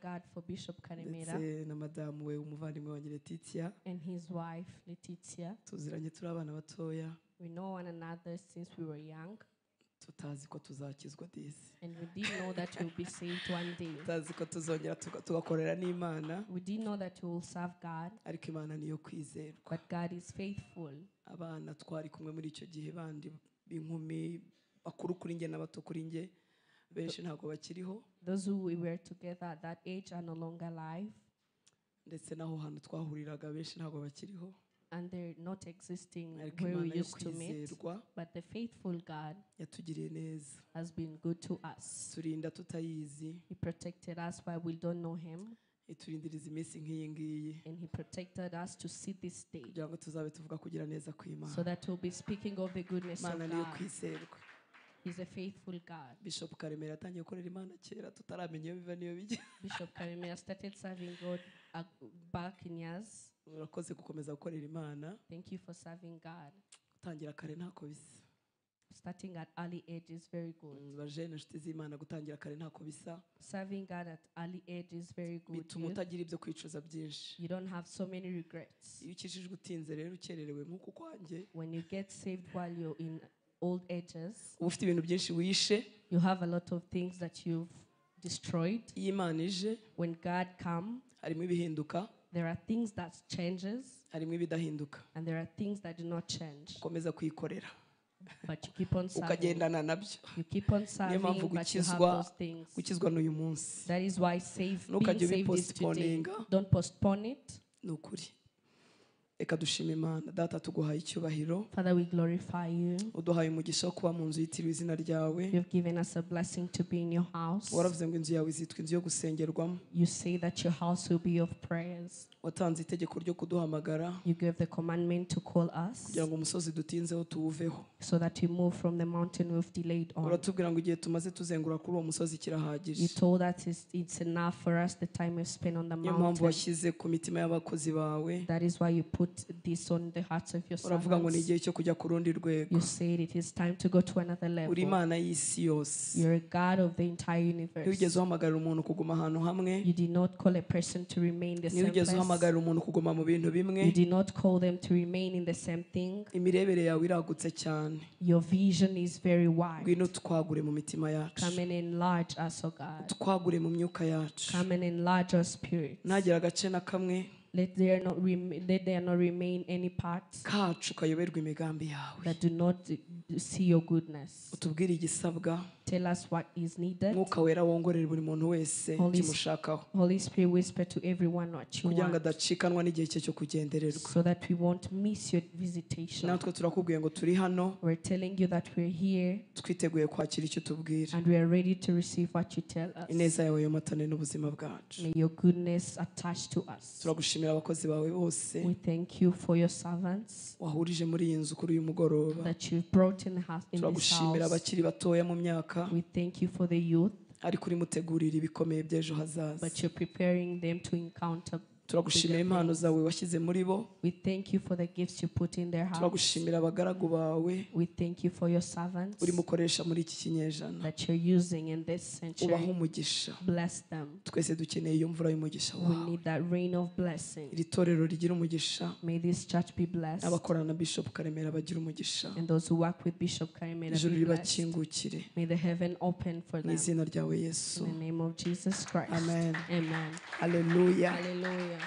God for Bishop Karemera ndetse na madamu we, umuvandimwe wanjye Letitia. And his wife, Letitia. Tuziranye turi abana batoya. We know one another since we were young, Tutazi ko tuzakizwa disi. And we didn't know that we'll be saved one day. Tutazi ko tuzongera tugakorera n'Imana. We didn't know that we will serve God, Ariko Imana niyo kwizerwa. But God is faithful. Abana twari kumwe muri icyo gihe bandi b'inkumi bakuru kuri njye n'abato kuri njye benshi ntabwo bakiriho. Those who we were together at that age are no longer alive, Ndetse n'aho hantu twahuriraga benshi ntabwo bakiriho. And they're not existing Ariko where we Imana yo used to meet. kwizerwa But the faithful God yatugiriye neza. Has been good to us. Turinda tutayizi. He protected us while we don't know Him, Iturindiriza iminsi nk'iyi ngiyi and He protected us to see this day, kugira ngo tuzabe tuvuga kugira neza kw'Imana. So that we'll be speaking of the goodness of Imana niyo God. kwizerwa. He's a faithful God. Bishop Karemera yatangiye gukorera Imana kera tutaramenya iyo biva n'iyo bijya. Bishop Karemera started serving God back in years. Urakoze gukomeza gukorera Imana. Thank you for serving God. Gutangira kare ntako bisa. Starting at early age is very good. Bajene inshuti z'Imana, gutangira kare ntako bisa. Serving God at early age is very good. Bituma Youth. utagira ibyo kwicuza byinshi. You don't have so many regrets. Iyo ukijijwe utinze rero ukererewe nk'uku kwanjye, When you get saved while you're in old ages, uba ufite ibintu byinshi wishe. You have a lot of things that you've destroyed. Iyo Imana ije, When God comes, harimo ibihinduka, there are things that changes harimo ibidahinduka. And there are things that do not change. Ukomeza kuyikorera, But you keep on serving. ukagendana nabyo. You keep on Niyo serving, mpamvu but you have gukizwa those things. gukizwa n'uyu munsi. That is why being Ntukajye saved is today. ubipostponinga. Don't postpone it. Ni ukuri reka dushime Imana. Data, tuguhaye icyubahiro. Father, we glorify you. Uduhaye umugisha wo kuba mu nzu yitiriwe izina ryawe. You've given us a blessing to be in your house. Waravuze ngo inzu yawe izitwa inzu yo gusengerwamo. You say that your house will be of prayers. Watanze itegeko ryo kuduhamagara You gave the commandment to call us kugira ngo umusozi dutinzeho tuwuveho. So that we move from the mountain we've delayed on. Uratubwira ngo igihe tumaze tuzengura kuri uwo musozi You kirahagije. Told us it's enough for us the time we've spent on the Niyo mpamvu mountain. washyize ku mitima y'abakozi bawe. That is why you put this on the hearts of your Uravuga ngo ni servants. igihe cyo kujya ku rundi rwego. You said it is time to go to another Uri level. Imana y'isi yose. You're a God of the entire universe. Ntiwigeze uhamagarira umuntu kuguma ahantu hamwe. You did not call a person to remain the same Ntiwigeze place. uhamagarira umuntu kuguma mu bintu bimwe. You did not call them to remain in the same thing. Imirebere yawe iragutse cyane. Your vision is very wide. Ngwino twagure mu mitima yacu. Come and enlarge us, O God. Twagure mu myuka yacu. Come and enlarge our spirits. Ntagire agace na kamwe Let there not remain any parts kacu kayoberwa imigambi yawe. That do not see your goodness. Utubwire igisabwa. Tell us what is needed. Mwuka Wera wongorere buri muntu wese kimushakaho Holy Spirit, whisper to everyone what you kugira ngo want adacikanwa n'igihe cye cyo kugendererwa. So that we won't miss your visitation. Natwe turakubwiye ngo turi hano, We're telling you that we're here twiteguye kwakira icyo utubwira. And we are ready to receive what you tell us. Ineza yawe yomatane n'ubuzima bwacu. May your goodness attach to us. Turagushimira abakozi bawe bose We thank you for your servants wahurije muri iyi nzu kuri uyu mugoroba. That you've brought in, the house, in this Turagushimira house. abakiri batoya mu myaka, We thank you for the youth, ariko urimo utegurira ibikomeye by'ejo hazaza. But you're preparing them to encounter Turagushimira impano zawe washyize muri bo. We thank you for the gifts you put in their hearts. Turagushimira abagaragu bawe We thank you for your servants urimo ukoresha muri iki kinyejana. That you're using in this Ubahe century. umugisha. Bless them. Twese dukeneye iyo mvura y'umugisha We wawe. need that rain of blessing. Iri torero rigira umugisha. May this church be blessed. N'abakorana na Bishop Karemera bagira umugisha. And those who work with Bishop Karemera Ijuru be blessed. ribakingukire. May the heaven open for Mu them. izina ryawe Yesu. In the name of Jesus Christ. Amen. Amen. Haleluya. Hallelujah.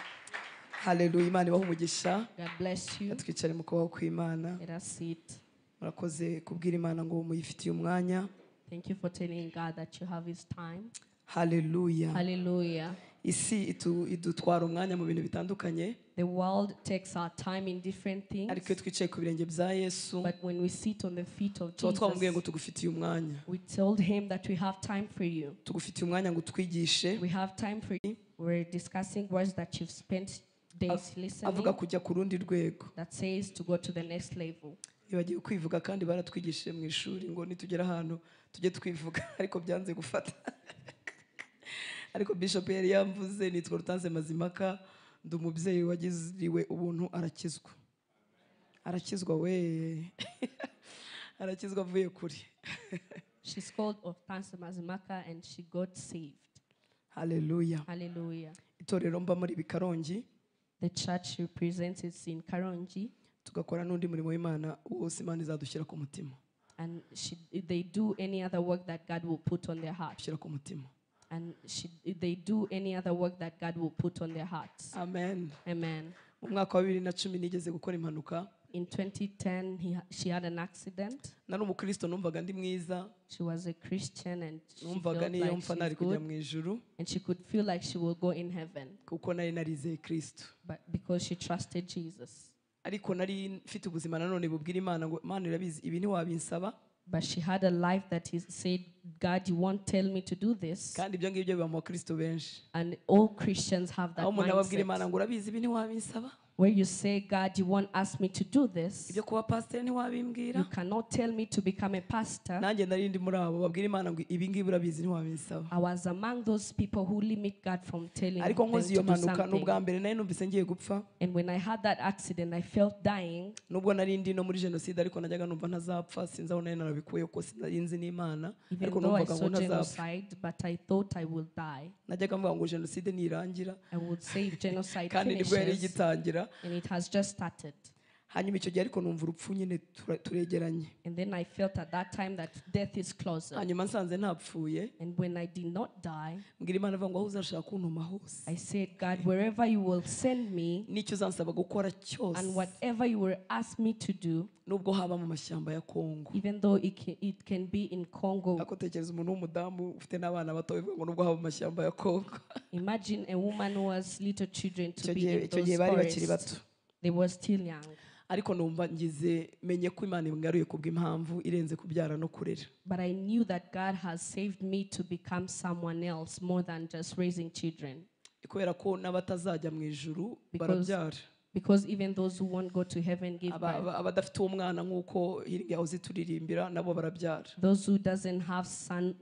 Haleluya. Imana ibahe umugisha. God bless you. Twicare mu kubaho kw'Imana. Let us sit. Murakoze kubwira Imana ngo muyifitiye umwanya. Thank you for telling God that you have His time. Haleluya. Hallelujah. Isi idutwara umwanya mu bintu bitandukanye. The world takes our time in different things. Ariko iyo twicaye ku birenge bya Yesu, But when we sit on the feet of tuba twamubwiye ngo Jesus, tugufitiye umwanya. We told him that we have time for you. Tugufitiye umwanya ngo utwigishe. We have time for you. We're discussing words that you've spent days listening Avuga kujya ku rundi rwego. That says to go to the next level. Nibagiwe kwivuga kandi baratwigishije mu ishuri ngo nitugera ahantu tujye twivuga ariko byanze gufata. Ariko Bishop yari yamvuze. Nitwa Rutanze Mazimaka, ndi umubyeyi wagiriwe ubuntu arakizwa, arakizwa we, arakizwa avuye kure. She's called Hortense Mazimaka and she got saved. Haleluya. Hallelujah. Itorero mba muri Bikarongi. The church represents is in Karongi. Tugakora n'undi murimo w'Imana wose Imana izadushyira ku mutima. And they do any other work that God will put on their heart. Shyira ku mutima. And they do any other work that God will put on their hearts. Amen. Amen. Mu mwaka wa 2010 nigeze gukora impanuka. In 2010, she had an accident. Nari umukristo numvaga ndi mwiza. She was a Christian and she numvaga felt niyo like mpfa nari she's kujya good. mu ijuru. And she could feel like she will go in heaven. Kuko nari narizeye Kristo. But because she trusted Jesus. Ariko nari mfite ubuzima nanone bubwira Imana ngo Imana irabizi ibi ntiwabinsaba. But she had a life that he said, God, you won't tell me to do this. Kandi ibyo ngibyo biba mu bakristo benshi. And all Christians have that Aho umuntu ababwira Imana mindset. ngo urabizi ibi ntiwabinsaba. Where you say, God, you won't ask me to do this. Ibyo kuba pastor ntiwabimbwira. You cannot tell me to become a pastor. Nanjye nari ndi muri abo babwira Imana ngo ibi ngibi urabizi ntiwabinsaba. I was among those people who limit God from telling Ariko them nkoze to iyo do mpanuka something. n'ubwa mbere nari numvise ngiye gupfa. And when I had that accident, I felt dying. Nubwo nari ndi no muri genocide ariko najyaga numva ntazapfa, sinzi aho nari narabikuye kuko sinari nzi n'Imana, Even ariko though I numvaga saw ngo ntazapfa. genocide, but I thought I will die. Najyaga mvuga ngo genocide nirangira. I would say if genocide Kandi nibwo yari finishes, igitangira. and it has just started. Hanyuma icyo gihe ariko numva urupfu nyine turegeranye. And then I felt at that time that death is closer. Hanyuma nsanze ntapfuye. And when I did not die, mbwira Imana avuga ngo aho uzashaka kuntuma hose. I said, God, wherever you will send me, n'icyo uzansaba gukora cyose, and whatever you will ask me to do, nubwo haba mu mashyamba ya Kongo. even though it can be in Congo. Ako tekereza umuntu w'umudamu ufite n'abana bato bivuga ngo nubwo haba mu mashyamba ya Kongo. Imagine a woman who has little children to Icyo be gihe in icyo those gihe bari bakiri forests. bato. They were still young. Ariko numva ngize menye ko Imana ingaruye kubw'impamvu irenze kubyara no kurera. But I knew that God has saved me to become someone else more than just raising children. Kubera ko n'abatazajya mu ijuru barabyara. Because even those who won't go to heaven give birth. Abadafite umwana nkuko hirya yahoze turirimbira nabo barabyara. Those who doesn't have son,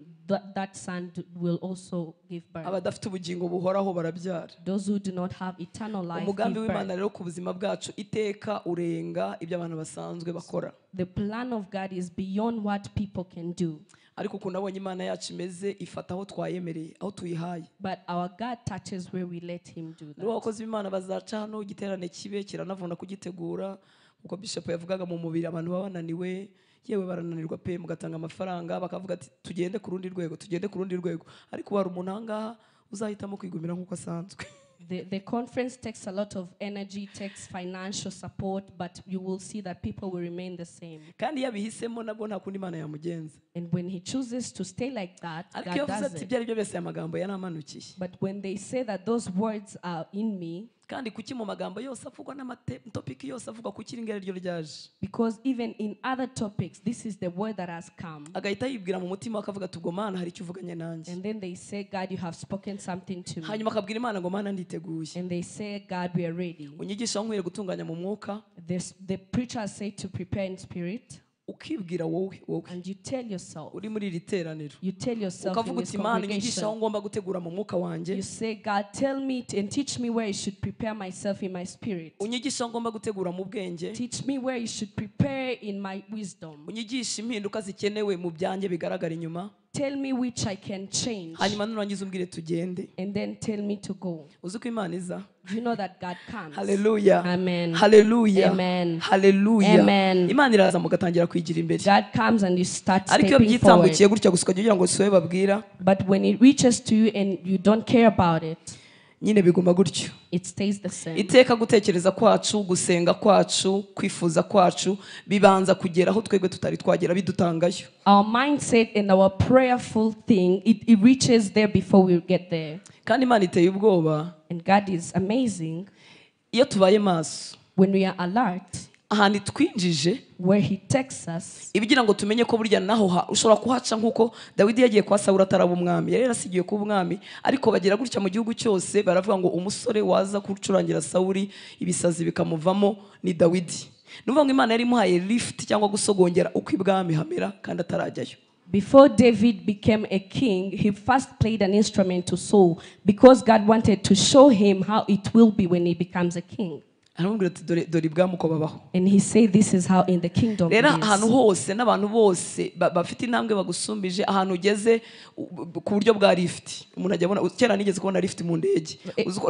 that son will also give birth. Abadafite ubugingo buhoraho barabyara. Those who do not have eternal life Umugambi give w'Imana birth. rero ku buzima bwacu iteka urenga ibyo abantu basanzwe bakora. The plan of God is beyond what people can do. Ariko ukuntu abonye Imana yacu imeze ifata aho twayemereye, aho tuyihaye. But our God touches where we let him do that. N'ubu abakozi b'Imana bazaca hano igiterane kibe kiranavuna kugitegura, uko Bishop yavugaga mu mubiri abantu baba bananiwe, yewe barananirwa pe, mugatanga amafaranga bakavuga ati tugende ku rundi rwego, tugende ku rundi rwego, ariko hari umuntu ahangaha uzahitamo kwigumira nk'uko asanzwe. The conference takes a lot of energy, takes financial support, but you will see that people will remain the same. Kandi iyo abihisemo nabwo nta kundi Imana yamugenza. And when he chooses to stay like that, Ariko iyo God avuze does ati it. ibyo ari byo byose aya magambo yaramanukiye. But when they say that those words are in me, Kandi kuki mu magambo yose avugwa n'amatopiki yose avugwa kuki iri ngiri ryo ryaje? Because even in other topics, this is the word that has come. Agahita yibwira mu mutima akavuga ati ubwo Mana hari icyo uvuganye nanjye. And then they say, God, you have spoken something to me. Hanyuma akabwira Imana ngo Mana nditeguye. And they say, God, we are ready. Unyigisha aho nkwiye gutunganya mu mwuka. The preacher say to prepare in spirit. Ukibwira wowe, wowe. And you tell yourself. Uri muri iri teraniro. You tell yourself in Ukavuga this uti Imana unyigisha aho congregation. ngomba gutegura mu mwuka wanjye. You say, God, tell me and teach me where I should prepare myself in my spirit. Unyigisha aho ngomba gutegura mu bwenge. Teach me where you should prepare in my wisdom. Unyigisha impinduka zikenewe mu byanjye bigaragara inyuma. Tell me which I can change. Hanyuma nurangiza umbwire tugende. And then tell me to go. Uzi ko Imana iza? Do you know that God comes? Hallelujah. Amen. Hallelujah. Amen. Hallelujah. Amen. Imana iraza mugatangira kwigira imbere. God comes and you start Ariko iyo stepping forward. byitambukiye gutya gusa ukagira ngo siwe babwira. But when it reaches to you and you don't care about it, nyine biguma gutyo. It stays the same. Iteka gutekereza kwacu, gusenga kwacu, kwifuza kwacu bibanza kugera aho twebwe tutari twagera bidutangayo. Our mindset and our prayerful thing, it reaches there before we get there. Kandi Imana iteye ubwoba. And God is amazing. Iyo tubaye maso, when we are alert, ahantu twinjije, where he takes us, ibigira ngo tumenye ko burya naho ushobora kuhaca nkuko Dawidi yagiye kwa Sawuli ataraba umwami, yari yarasigiye kuba umwami, ariko bagira gutya mu gihugu cyose baravuga ngo umusore waza gucurangira Sawuli ibisazi bikamuvamo ni Dawidi. Numva ngo Imana yari imuhaye lift cyangwa gusogongera uko ibwami hamera kandi atarajyayo. Before David became a king, he first played an instrument to Saul because God wanted to show him how it will be when he becomes a king. Aramubwira ati dore ibwami uko babaho. And he said this is how in the kingdom rero it is. Ahantu hose n'abantu bose bafite intambwe bagusumbije, ahantu ugeze ku buryo bwa lift, umuntu ajya abona. Kera nigeze kubona lift mu ndege,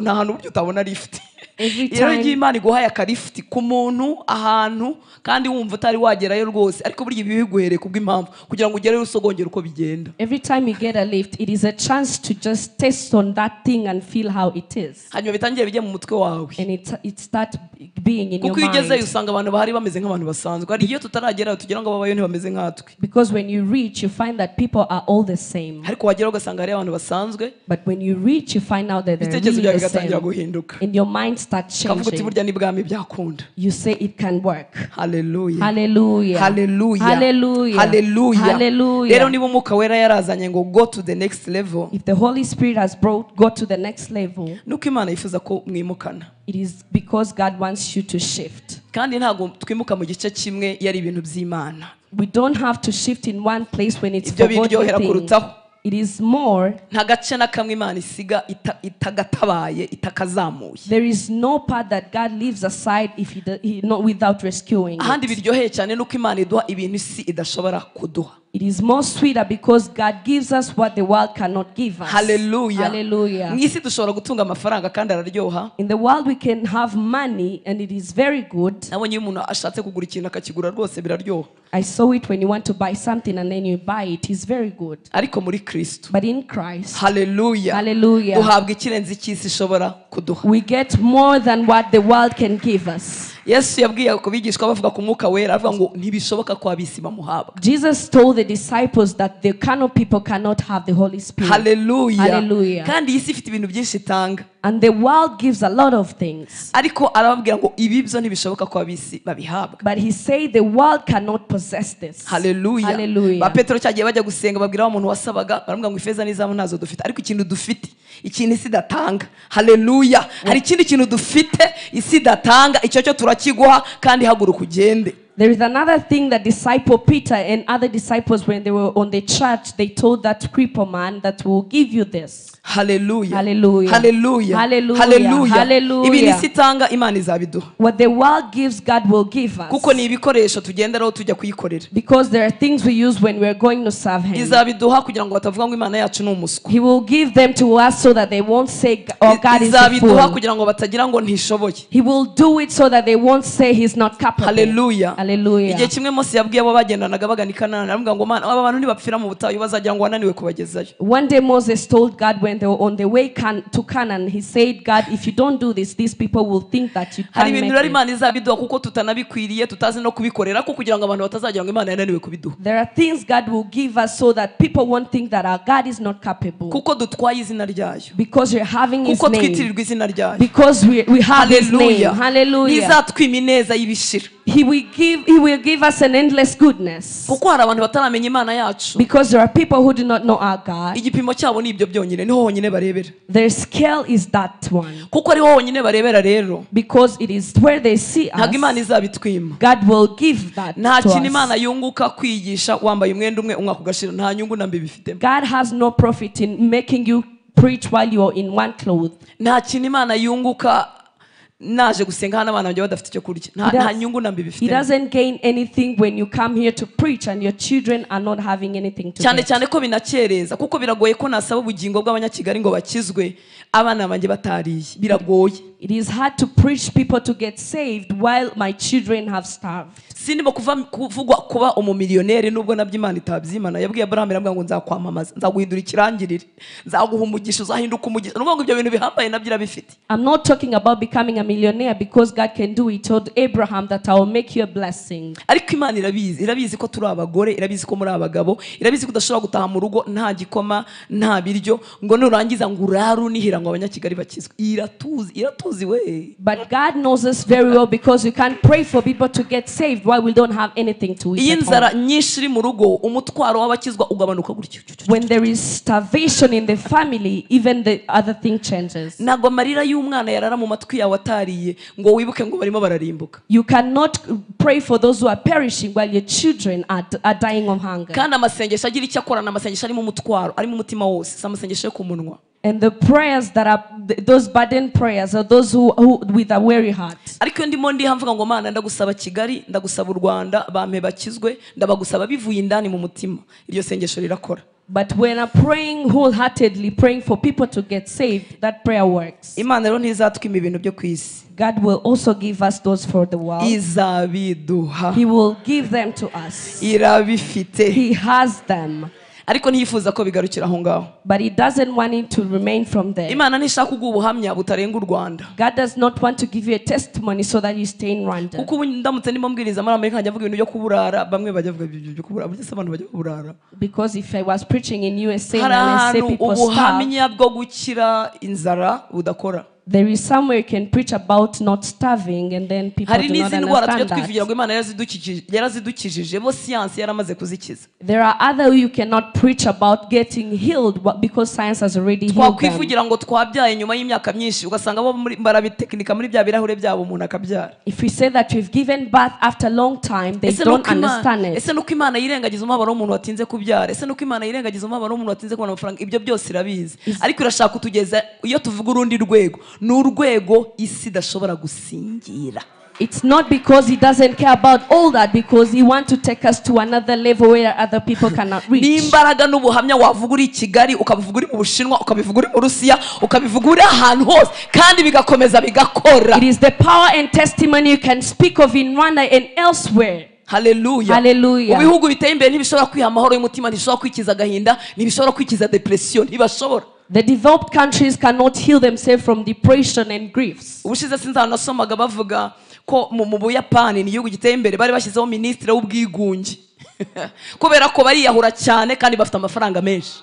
nta hantu buryo utabona lift. Rero igihe Imana iguhaye akalift ku muntu ahantu kandi wumva utari wagerayo rwose, ariko burya ibi biguhereye kubw'impamvu kugira ngo ugereyo usogongere uko bigenda. Every time you get a lift, it is a chance to just test on that thing and feel how it is. Hanyuma bitangiye bijye mu mutwe wawe. And it start being in your kuko iyo ugezeyo mind. Usanga abantu bahari bameze nk'abantu basanzwe. Hari iyo tutaragerayo tugira ngo babayo ntibameze nkatwe. Because when you reach, you find that people are all the same. Ariko wageraho ugasanga hari abantu basanzwe. But when you reach, you find out that they're ibitekerezo really byawe the bigatangira same. Guhinduka. And your mind starts ukavuga uti changing. Burya ni bwami byakunda. You say it can work. Hallelujah. Hallelujah. Hallelujah. Hallelujah. Hallelujah. Hallelujah. Rero niba umwuka wera yarazanye ngo go to the next level, If the Holy Spirit has brought go to the next level, nuko Imana yifuza ko mwimukana. It is because God wants you to shift. Kandi ntabwo twimuka mu gice kimwe yari ibintu by'Imana. We don't have to shift in one place when it's Ibyo for godly biryohera thing. Kurutaho. It is more. Nta gace na kamwe Imana isiga itagatabaye itakazamuye. There is no part that God leaves aside if he, do, he not without rescuing Ahandi it. Biryoheye cyane nuko Imana iduha ibintu isi idashobora kuduha. It is more sweeter because God gives us what the world cannot give us. Hallelujah. Hallelujah. Mu isi dushobora gutunga amafaranga kandi araryoha. In the world we can have money and it is very good. Nabonye iyo umuntu ashatse kugura ikintu akakigura rwose biraryoha. I saw it when you want to buy something and then you buy it. It's very good. Ariko muri Kristo. But in Christ, Hallelujah. Hallelujah. Duhabwa ikirenze icy'isi ishobora kuduha. We get more than what the world can give us. Yesu yabwiye ku bigishwa bavuga ku mwuka wera avuga ngo ntibishoboka ko ab'isi bamuhabwa. Jesus told the disciples that the carnal people cannot have the Holy Spirit. Hallelujah. Hallelujah. Kandi iyi si ifite ibintu byinshi itanga. And the world gives a lot of things. Ariko arababwira ngo ibi byo ntibishoboka ko ab'isi babihabwa. But he said the world cannot possess this. Hallelujah. Hallelujah. Ba Petero cyagiye bajya gusenga babwira wa muntu wasabaga baramubwira ngo ifeza n'izahabu ntazo dufite, ariko ikintu dufite, ikintu isi idatanga. Hallelujah. Hari ikindi kintu dufite isi idatanga, icyo cyo turakiguha kandi haguruka ugende. There is another thing that disciple Peter and other disciples, when they were on the church, they told that cripple man that will give you this. Hallelujah. Hallelujah. Hallelujah. Hallelujah. Hallelujah. Hallelujah. Ibintu isi itanga Imana izabiduha. What the world gives, God will give us. Kuko ni ibikoresho tugenderaho tujya kuyikorera. Because there are things we use when we are going to serve him. Izabiduha kugira ngo batavuga ngo Imana yacu ni umuswa. He will give them to us so that they won't say, oh, God is a Izabiduha fool. kugira ngo batagira ngo ntishoboye. He will do it so that they won't say he's not capable. Hallelujah. Hallelujah. Igihe kimwe Mose yabwiye abo bagendanaga bagana i Kanani aramubwira ngo Mana aba bantu ntibapfira mu butayu bazagira ngo wananiwe kubagezayo. One day Moses told God when they were on the way to Canaan, he said, God, if you don't do this, these people will think that you Hari can't ibintu make rero it. Imana izabiduha kuko tutanabikwiriye tutazi no kubikorera ko kugira ngo abantu batazagira ngo Imana yananiwe kubiduha. There are things God will give us so that people won't think that our God is not capable. Kuko dutwaye izina ryayo. Because we're having his Kuko name. twitirirwa izina ryayo. Because we have his name. Hallelujah. Hallelujah. Ntizatwima ineza y'ibishira. He will give us an endless goodness. Kuko hari abantu bataramenya Imana yacu. Because there are people who do not know our God. Igipimo cyabo ni ibyo byonyine, niho honyine barebera. Their scale is that one. Kuko ariho honyine barebera rero. Because it is where they see Ntabwo Imana us. izabitwima. God will give that Nta to kintu Imana us. yunguka kwigisha wambaye umwenda umwe umwaka ugashira, nta nyungu na mbi bifitemo. God has no profit in making you preach while you are in one cloth. Nta kintu Imana yunguka naje gusenga hano abana banjye badafite icyo kurya. Nta nyungu na mbi He bifitemo. doesn't gain anything when you come here to preach and your children are not having anything to Cyane get. cyane ko binakereza kuko biragoye ko nasaba ubugingo bw'abanyakigali ngo bakizwe abana banjye batariye, biragoye. It is hard to preach people to get saved while my children have starved. Sindimo kuvugwa kuba umumiliyoneri nubwo nabyo Imana itabyimana. Yabwiye Abraham iramubwira ngo nzakwamamaza, nzaguhindura ikirangirire, nzaguha umugisha, uzahinduka umugisha. Nuvuga ngo ibyo bintu bihambaye nabyo irabifite. I'm not talking about becoming a millionaire because God can do it. He told Abraham that I will make you a blessing. Ariko Imana irabizi, irabizi ko turi abagore, irabizi ko muri abagabo, irabizi ko udashobora gutaha mu rugo nta gikoma, nta biryo, ngo nurangiza ngo urare unihira ngo abanyakigali bakizwe. Iratuzi, iratuzi we. But God knows us very well because you can't pray for people to get saved while we don't have anything to eat. Iyo At inzara home. nyinshi iri mu rugo, umutwaro w'abakizwa ugabanuka gutyo. When there is starvation in the family, even the other thing changes. Ntabwo amarira y'umwana yarara mu matwi yawe atariye ngo wibuke ngo barimo bararimbuka. You cannot pray for those who are perishing while your children are dying of hunger. Kandi amasengesho agira icyo akora, ni amasengesho arimo umutwaro, arimo umutima wose, si amasengesho yo ku munwa. And the prayers that are those burden prayers are those who with a weary heart. Ariko ndimo ndiha mvuga ngo Mana ndagusaba Kigali, ndagusaba u Rwanda, bampe bakizwe, ndabagusaba bivuye indani mu mutima. Iryo sengesho rirakora. But when I'm praying wholeheartedly, praying for people to get saved, that prayer works. Imana rero ntizatwima ibintu byo ku isi. God will also give us those for the world. Izabiduha. He will give them to us. Irabifite. He has them. Ariko ntiyifuza ko bigarukira aho ngaho. But he doesn't want it to remain from there. Imana ntishaka kuguha ubuhamya butarenga u Rwanda. God does not want to give you a testimony so that you stay in Rwanda. Kuko ubu ndamutse ndimo mbwiriza muri Amerika njya mvuga ibintu byo kuburara, bamwe bajya bavuga ibyo byo kuburara, burya se abantu bajya baburara. Because if I was preaching in USA Hari and I say ahantu people starve, ubuhamya bwo gukira inzara budakora. There is somewhere you can preach about not starving, and then people Hari do not n'izindi ndwara tujya understand that. twivugira ngo Imana yarazidukijije, bo siyansi yaramaze kuzikiza. There are other you cannot preach about getting healed because science has already healed them. Twakwivugira ngo twabyaye nyuma y'imyaka myinshi, ugasanga bo barabitekinika muri bya birahure byabo umuntu akabyara. If we say that we've given birth after a long time, they Ese don't nuko Imana- understand it. ese nuko Imana yirengagiza umubabaro w'umuntu watinze kubyara, ese nuko Imana yirengagiza umubabaro w'umuntu watinze kubona amafaranga, ibyo byose irabizi. Ariko irashaka kutugeza iyo tuvuga urundi rwego, ni urwego isi idashobora gusingira. It's not because he doesn't care about all that, because he wants to take us to another level where other people cannot reach. N'imbaraga n'ubuhamya wavuga uri i Kigali, ukabivuga uri mu Bushinwa, ukabivuga uri mu Rusiya, ukabivuga uri ahantu hose, kandi bigakomeza bigakora. It is the power and testimony you can speak of in Rwanda and elsewhere. Hallelujah. Hallelujah. Mu bihugu biteye imbere ntibishobora kwiha amahoro y'umutima, ntibishobora kwikiza agahinda, ntibishobora kwikiza depression, ntibashobora. The developed countries cannot heal themselves from depression and griefs. Ubushize sinzi ahantu nasomaga bavuga ko mu Buyapani, ni igihugu giteye imbere, bari bashyizeho minisitiri w'ubwigunge. Kubera ko bariyahura cyane kandi bafite amafaranga menshi.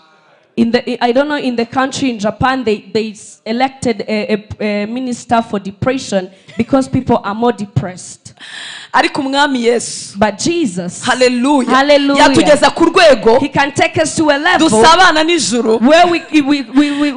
In the, I don't know, in the country in Japan, they elected a minister for depression because people are more depressed. Ariko umwami Yesu, But Jesus, Hallelujah, Hallelujah, yatugeza ku rwego he can take us to a level dusabana n'ijuru, where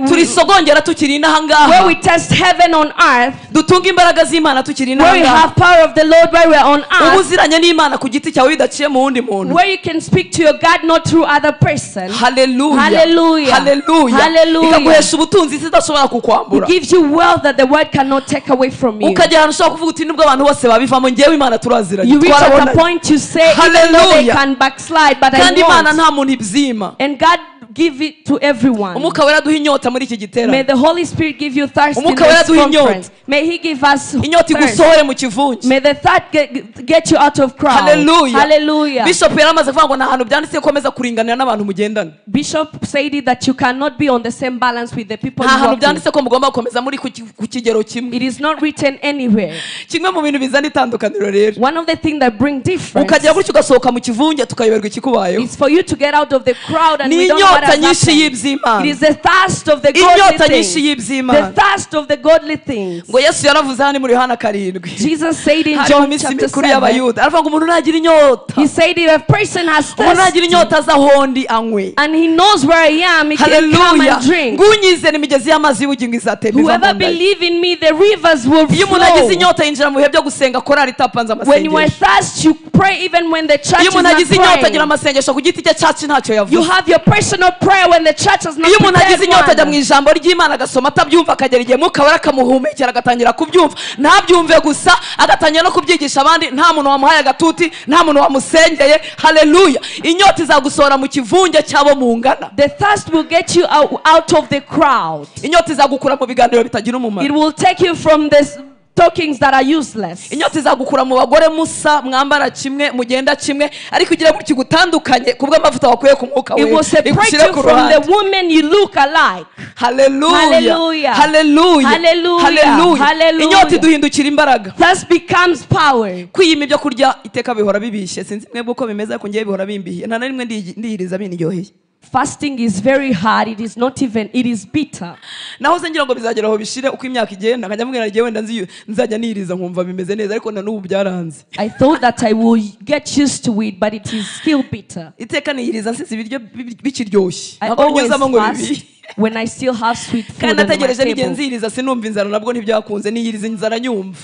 turisogongera tukiri inaha ngaha, where we test heaven on earth, dutunga imbaraga z'Imana tukiri inaha where we ngaha, have power of the Lord where we are on earth, ubuziranye n'Imana ku giti cyawe bidaciye mu wundi muntu, where you can speak to your God not through other person. Hallelujah. Hallelujah. Hallelujah. Hallelujah. Ikaguhesha ubutunzi isi idashobora kukwambura. It gives you wealth that the world cannot take away from you. Ukagera ahantu ushobora kuvuga uti nubwo abantu bose babivamo, njyewe Imana turaziranye. You reach at a Twarabonanye. point you say, even though they Hallelujah. can backslide, but I Kandi Imana won't. nta muntu ibyima. And God give it to everyone. Umwuka wera aduha inyota muri iki giterane. May the Holy Spirit give you thirst in Umwuka wera this aduha inyota. conference. May He give us Inyota thirst. igusohore mu kivunge. May the thirst get you out of crowd. Hallelujah. Hallelujah. Bishop yaramaze kuvuga ngo nta hantu byanditse ko komeza kuringanira n'abantu mugendana. Bishop said it that you cannot be on the same balance with the people Nta you hantu work with. byanditse ko mugomba gukomeza muri ku kigero kimwe. It is not written anywhere. Kimwe mu bintu bizana itandukaniro rero. One of the things that bring difference Ukagera gutyo ugasohoka mu kivunge tukayoberwa ikikubayeho. is for you to get out of the crowd and Ni we don't know what inyota has nyinshi happened. y'iby'Imana. It is the thirst of the godly Inyota nyinshi things. The y'iby'Imana. thirst of the godly things. Ngo Yesu yaravuze hano muri Yohana 7. Jesus said in Hari mu John minsi chapter mikuru 7, y'Abayuda. Aravuga ngo umuntu nagira inyota. he said if a person has Umuntu nagira thirst inyota aza aho ndi anywe. and he knows where I am, he can come Hallelujah. and drink. Ngunyizere imigezi y'amazi y'ubugingo izatemba iva mu Whoever nda ye. believe in me, the rivers will Iyo umuntu agize flow. inyota yinjira mu bihe byo gusenga korali itapanze When you are amasengesho. thirsty, you pray even when the church Iyo is umuntu not agize inyota agira praying. amasengesho ku giti cye, church ntacyo You yavuze. have your personal prayer when the church has not Iyo umuntu agize prepared inyota ajya mu one. ijambo ry'Imana agasoma atabyumva, akagera igihe Mwuka Wera akamuhumekera agatangira kubyumva, ntabyumve gusa agatangira no kubyigisha abandi, nta muntu wamuhaye agatuti, nta muntu wamusengeye. Hallelujah. Inyota izagusohora mu kivunge cy'abo mungana. The thirst will get you out of the crowd. Inyota izagukura mu biganiro bitagira umumaro. It will take you from this talkings that are useless. Inyota izagukura mu bagore musa mwambara kimwe mugenda kimwe, ariko ugira gutyo igutandukanye kubw'amavuta wakuye ku mwuka It wera. will separate Igushyire you ku from the ruhande. women you look alike. Hallelujah. Hallelujah. Hallelujah. Hallelujah. Hallelujah. Hallelujah. Inyota iduhindukira imbaraga. Thirst becomes power. Kwiyima ibyo kurya iteka bihora bibishye, sinzi mwebwe uko bimeze ariko ngewe bihora bimbihiye, nta na rimwe ndiyiriza bindyoheye. Fasting is very hard. It is not even, it is bitter. Nahoze ngira ngo bizagera aho bishire uko imyaka igenda, nkajya mbwira ngiye wenda nzajya niriza nkumva bimeze neza, ariko na n'ubu byaranze. I thought that I will get used to it, but it is still bitter. Iteka niyiriza nsize ibiryo bikiryoshye. I Ntabwo always nyuzamo ngo fast bibihe. when I still have sweet food Kandi on my nategereje n'igihe table. nziriza sinumva inzara, nabwo ntibyakunze, niyiriza inzara nyumva.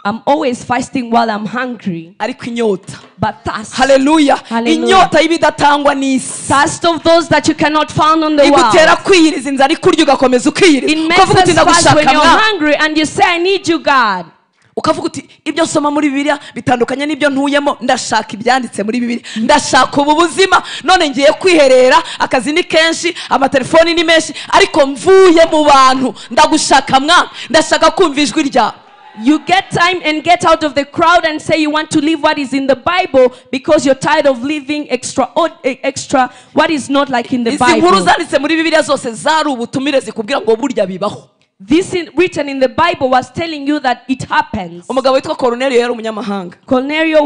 I'm always fasting while I'm hungry. Ariko inyota. But thirst. Hallelujah. Hallelujah. Inyota y'ibidatangwa n'isi. Thirst of those that you cannot find on the world. Igutera kwiyiriza inzara ikurya ugakomeza ukiyiriza. It makes Ukavuga uti us fast when ndagushaka you're mwa. hungry and you say, I need you, God. Ukavuga uti ibyo nsoma muri Bibiliya bitandukanye n'ibyo ntuyemo, ndashaka ibyanditse muri Bibiliya, ndashaka ubu buzima, none ngiye kwiherera, akazi ni kenshi, amatelefoni ni menshi, ariko mvuye mu bantu, ndagushaka mwa, ndashaka kumva ijwi ryawe. You get time and get out of the crowd and say you want to live what is in the Bible because you're tired of living extra what is not like in the Izi nkuru Bible. zanditse muri Bibiliya zose zari ubutumire zikubwira ngo burya bibaho. This written in the Bible was telling you that it happens. Umugabo witwa Cornelio yari umunyamahanga. Cornelio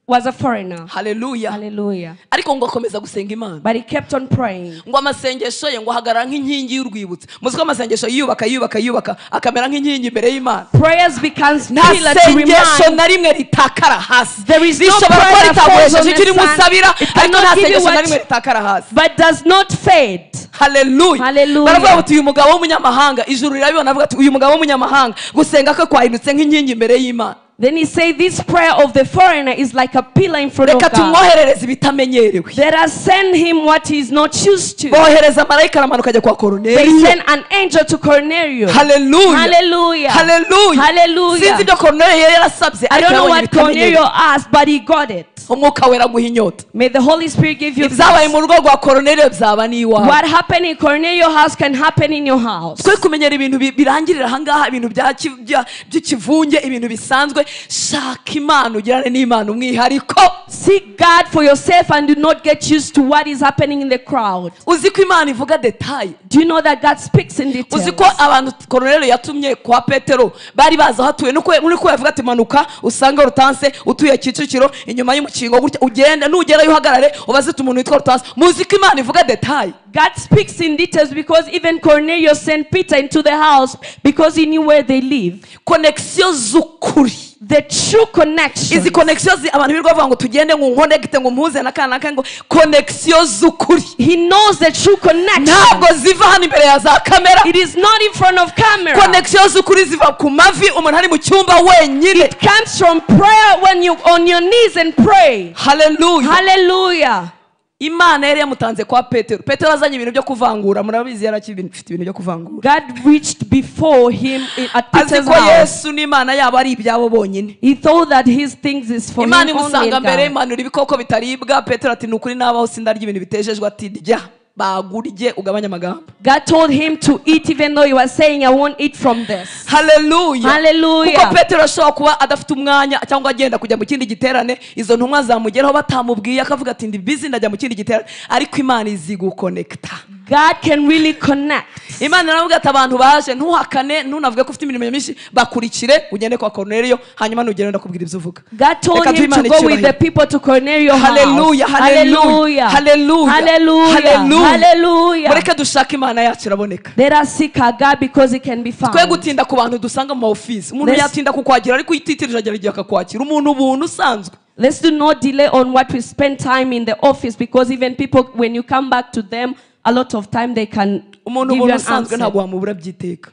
was a foreigner. Hallelujah. Hallelujah. Ariko ngo akomeza gusenga Imana. But he kept on praying. Ngo amasengesho ye ngo ahagarara nk'inkingi y'urwibutso. Muzi ko amasengesho yiyubaka yiyubaka yiyubaka akamera nk'inkingi imbere y'Imana. Prayers becomes Nta pillar to sengesho remind. na rimwe ritakara hasi. There is no Rishobora kuba prayer that falls ritaguhesheje on icyo the urimo sand. usabira, It ariko nta cannot give you sengesho na what rimwe ritakara hasi. But does not fade. Hallelujah. Hallelujah. Baravuga bati uyu mugabo w'umunyamahanga, ijuru rirabibona, avuga ati uyu mugabo w'umunyamahanga gusenga kwe kwahindutse nk'inkingi imbere y'Imana. Then he said, this prayer of the foreigner is like a pillar in front of Reka God. tumwoherereze ibitamenyerewe. Let us send him what he is not used to. Bohereza marayika aramanuka ajya kwa They Koruneliyo. sent an angel to Cornelio. Hallelujah. Hallelujah. Hallelujah. Hallelujah. Sinzi ibyo Koruneliyo yari yarasabye, I ariko don't know yabonye what ibitamenyerewe. Cornelio asked, but he got it. Umwuka wera aguha inyota. May the Holy Spirit give you Ibyabaye peace. mu rugo rwa Koruneliyo byaba n'iwawe. What happened in Cornelio's house can happen in your house. Twe kumenyera ibintu birangirira ahangaha, ibintu by'ikivunge, ibintu bisanzwe. Shaka Imana, ugirane n'Imana umwihariko. Seek God for yourself and do not get used to what is happening in the crowd. Uzi ko Imana ivuga detail. Do you know that God speaks in details? Uzi ko abantu Koruneliyo yatumye kwa Petero bari bazi aho atuye, nuko muri ko yavuga ati manuka usange Rutanse utuye Kicukiro inyuma y'umukingo gutya, ugende nugerayo uhagarare ubaze uti umuntu witwa Rutanse. Muzi ko Imana ivuga detail. God speaks in details because even Cornelius sent Peter into the house because he knew where they live. Connection z'ukuri. The true connection. Izi connection abantu birirwa bavuga ngo tugende ngo nkonegite ngo mpuze na kana ngo connection z'ukuri. He knows the true connection. Ntabwo ziva hano imbere ya za kamera. It is not in front of camera. Connection z'ukuri ziva ku mavi umuntu ari mu cyumba wenyine. It comes from prayer when you on your knees and pray. Hallelujah. Hallelujah. Imana yari yamutanze kwa Petero. Petero azanye ibintu byo kuvangura, murabizi yarakifite ibintu byo kuvangura. God reached before him at Peter's Azi ko house. Yesu n'Imana yabo ari ibyabo bonyine. He thought that his things is for Imana him only. imusanga mbere God. imanura ibikoko bitaribwa. Petero ati nukuri nabaho sindarya ibintu bitejejwe, ati rya bagurye ugabanye amagambo. God told him to eat even though he was saying I won't eat from this. Hallelujah. Hallelujah. Kuko Petero ashobora kuba adafite umwanya cyangwa agenda kujya mu kindi giterane, izo ntumwa zamugeraho batamubwiye akavuga ati ndi busy ndajya mu kindi giterane, ariko Imana izi guconnecta. God can really connect. Imana iravuga ati abantu baje ntuhakane ntunavuge ko ufite imirimo myinshi, bakurikire ugende kwa Cornelio, hanyuma nugera ndakubwira ibyo uvuga. God told Reka him duhe to Imana go with icyubahiro. the people to Cornelio's house. Hallelujah, hallelujah, Hallelujah. hallelujah, Hallelujah. hallelujah. Hallelujah. Mureke dushake Imana yacu iraboneka. Let us seek our God because it can be found. Twe gutinda ku bantu dusanga mu office. Umuntu yatinda kukwakira ariko yititirije agera igihe akakwakira. Umuntu ubuntu usanzwe. Let's do not delay on what we spend time in the office because even people when you come back to them a lot of time they can Umuntu give you ubuntu an usanzwe answer. ntabwo wamubura byiteka.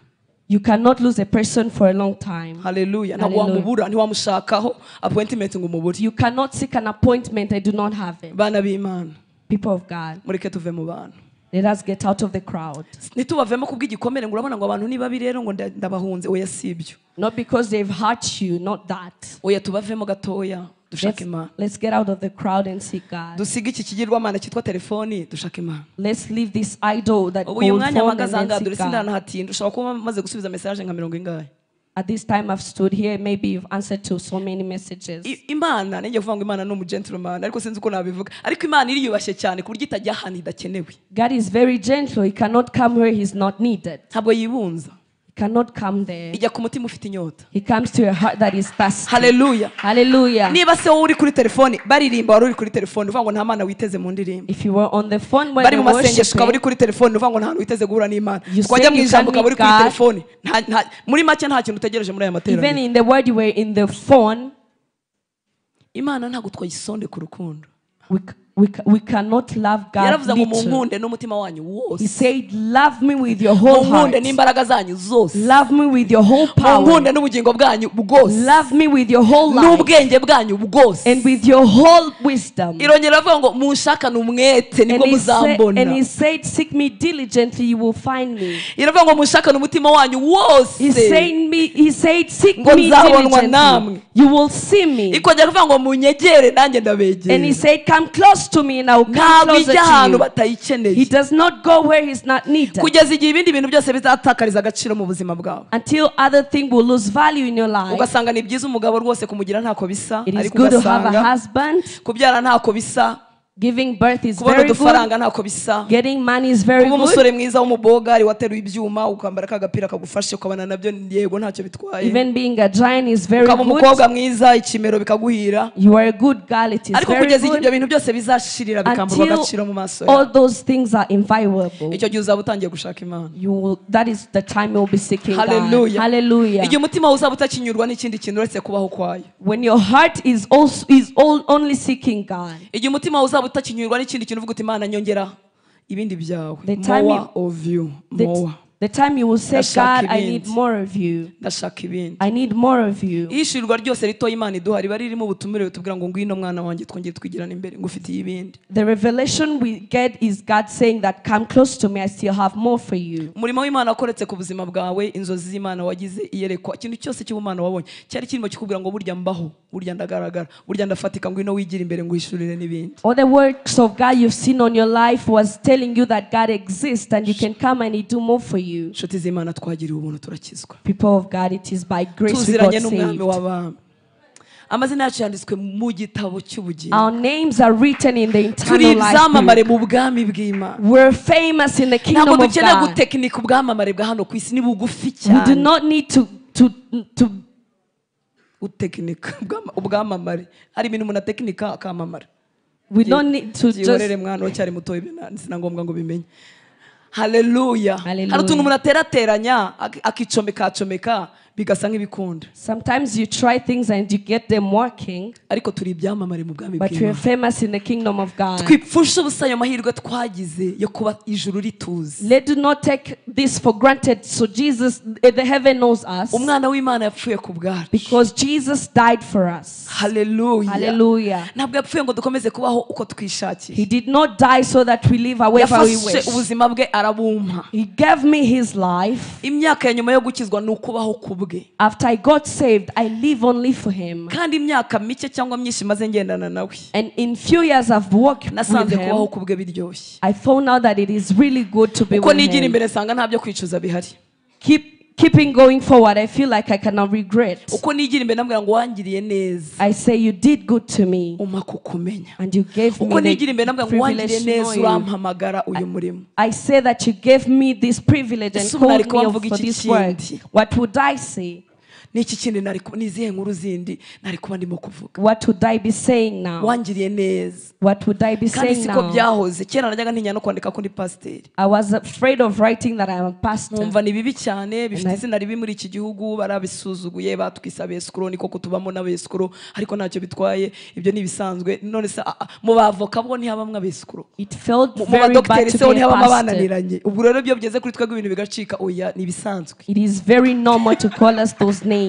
You cannot lose a person for a long time. Hallelujah. Ntabwo wamubura, ntiwamushakaho appointment ngo umubure. You cannot seek an appointment and do not have it. Bana b'Imana. People of God. Mureke tuve mu bantu. Let us get out of the crowd. Ntitubavemo kubw'igikomere ngo urabona ngo abantu niba bi rero ngo ndabahunze, oya sibyo. Not because they've hurt you, not that. Oya tubavemo gatoya dushake Imana. Let's get out of the crowd and seek God. Dusige iki kigirwamana cyitwa telefoni dushake Imana. Let's leave this idol that Ubu uyu called mwanya phone and mpagaze then ahangaha seek dore God. sindanahatinda, ushobora kuba maze gusubiza message nka mirongo ingahe. At this time I've stood here, maybe you've answered to so many messages. Imana ninjye kuvuga ngo Imana ni umugentleman ariko sinzi uko nabivuga, ariko Imana iriyubashye cyane ku buryo itajya ahantu idakenewe. God is very gentle, he cannot come where he's not needed. Ntabwo yibunza. He cannot come there. Ijya ku mutima ufite inyota. He comes to your heart that is thirsty. Hallelujah. Hallelujah. Niba se wowe uri kuri telefoni baririmba wari uri kuri telefoni uvuga ngo nta Mana witeze mu ndirimbo. If you were on the phone when bari mu they masengesho ukaba uri worshiping, kuri telefoni uvuga ngo nta hantu witeze guhura n'Imana. You Twajya say mu you ijambo can't ukaba uri meet kuri God. telefoni. Muri make nta kintu utegereje muri aya materaniro. Even in the word you were in the phone. Imana ntabwo twayisonde ku rukundo. We cannot love God Yaravuze ngo little. Munkunde n'umutima wanyu He wose. said, love me with your whole Munkunde heart. n'imbaraga zanyu zose. Love me with your whole power. Munkunde n'ubugingo bwanyu bwose. Love me with your whole life. N'ubwenge bwanyu bwose. And with your whole wisdom. Irongera avuga ngo munshakane umwete And nibwo he, said, muzambona. and he said, seek me diligently, you will find me. Iravuga ngo munshakane umutima wanyu He wose. said, seek Ngo me nzabonwa namwe. diligently, you will see me. Ikongera kuvuga ngo munyegere nanjye And he ndabegera. said, come close to me and I will come Ntabwo closer ijya to ahantu you. batayikeneye. He does not go where he's not needed. Kugeza igihe ibindi bintu byose bizatakariza agaciro mu buzima bwawe. Until other things will lose value in your life. Ugasanga ni byiza umugabo rwose kumugira ntako bisa, It is ariko good to have a ugasanga husband. kubyara ntako bisa, Giving birth is kubona very good. udufaranga ntako bisa, Getting money is very kuba good. umusore mwiza w'umubogari wateruye ibyuma ukambara ka gapira kagufashe ukabona nabyo yego ntacyo bitwaye, Even being a giant is very ukaba good. umukobwa mwiza ikimero bikaguhira, You are a good girl. It is ariko very kugeza igihe ibyo good. bintu byose bizashirira bikamburwa Until agaciro mu maso yawe, all those things are invaluable. icyo gihe uzaba utangiye gushaka Imana. That is the time you will be seeking God. Hallelujah. Hallelujah. Igihe umutima wawe uzaba utakinyurwa n'ikindi kintu uretse kubaho kwayo, When your heart is only seeking God. igihe umutima wawe uzaba utakinyurwa n'ikindi kintu uvuga uti Imana nyongera ibindi byawe, The time more of you, more. The time you will say, Ndashaka God, I need ibindi. more of you. Ndashaka ibindi. I need more of you. Ihishurirwa ryose rito Imana iduha riba ririmo ubutumire butubwira ngo ngwino mwana wanjye twongere twigirane imbere ngufitiye ibindi. The revelation we get is God saying that come close to me, I still have more for you. Umurimo w'Imana wakoretse ku buzima bwawe, inzozi z'Imana wagize, iyerekwa, ikintu cyose cy'ubumana wabonye cyari kirimo kikubwira ngo burya mbaho, burya ndagaragara, burya ndafatika, ngwino wigire imbere nguhishurire n'ibindi. All the works of God you've seen on your life was telling you that God exists and you can come and He do more for you. Inshuti z'Imana twagiriwe ubuntu turakizwa. People of God, it is by grace we got Tuziranye n'umwami saved. w'abami. Amazina yacu yanditswe mu gitabo cy'ubugingo. Our names are written in the Turi eternal life ibyamamare book. mu bwami bw'Imana. We're famous in the Ntabwo kingdom of dukeneye God. gutekinika ubwamamare bwa hano ku isi, ni bugufi We do cyane. not need to Gutekinika ubwamamare. Hari ibintu umuntu atekinika akamamara. We don't need to just Byihorere mwana uracyari muto, ibyo sina ngombwa ngo ubimenye. Hallelujah. Hallelujah. Hari utuntu umuntu aterateranya akicomeka comeka bigasa nk'ibikunda. Sometimes you try things and you get them working, Ariko turi ibyamamare mu bwami but we are bw'Imana. famous in the kingdom of God. Twipfushe ubusa ayo mahirwe twagize yo kuba ijuru rituzi. Let do not take this for granted. So Jesus, the heaven knows us Umwana w'Imana yapfuye ku bwacu. because Jesus died for us. Hallelujah. Hallelujah. Ntabwo yapfuye ngo dukomeze kubaho uko twishakiye. He did not die so that we live however we Yafashe wish. ubuzima bwe arabumpa. He gave me his life. Imyaka ya nyuma yo gukizwa ni ukubaho ku bwe. After I got saved, I live only for him. Kandi imyaka mike cyangwa myinshi maze ngendana nawe, And in few years I've walked with nasanze kubaho him, ku bwe biryoshye. I found out that it is really good to be Uko with nigira him. imbere nsanga nta byo kwicuza bihari. Keeping going forward, I feel like I cannot regret. Uko nigira imbere ndabwira ngo wangiriye neza, I say you did good to me, umpa kukumenya. and you gave me Uko nigira imbere the ndabwira ngo wangiriye privilege to neza, know you. urampamagara uyu murimo. I say that you gave me this privilege and Ese ubu nari called kuba me mvuga for iki this work. kindi? What would I say? Niki kindi nari ni izihe nkuru zindi nari kuba ndimo kuvuga? What would I be saying now? Wangiriye neza. What would I be Kandi saying siko now? byahoze. Kera najyaga ntinya no kwandika ko ndi pasiteri. I was afraid of writing that I am a pastor. Nkumva ni bibi cyane, bifite izina ribi muri iki gihugu, barabisuzuguye, batwise abesikoro, niko kutubamo n'abesikoro, ariko ntacyo bitwaye, ibyo ni ibisanzwe. None se mu bavoka bo ntihabamwe abesikoro? It felt Mu very bad badogiteri to se bo be a ntihabamo pastor. abananiranye? Ubwo rero iyo bigeze kuri twebwe ibintu bigacika, oya ni ibisanzwe. It is very normal to call us those names.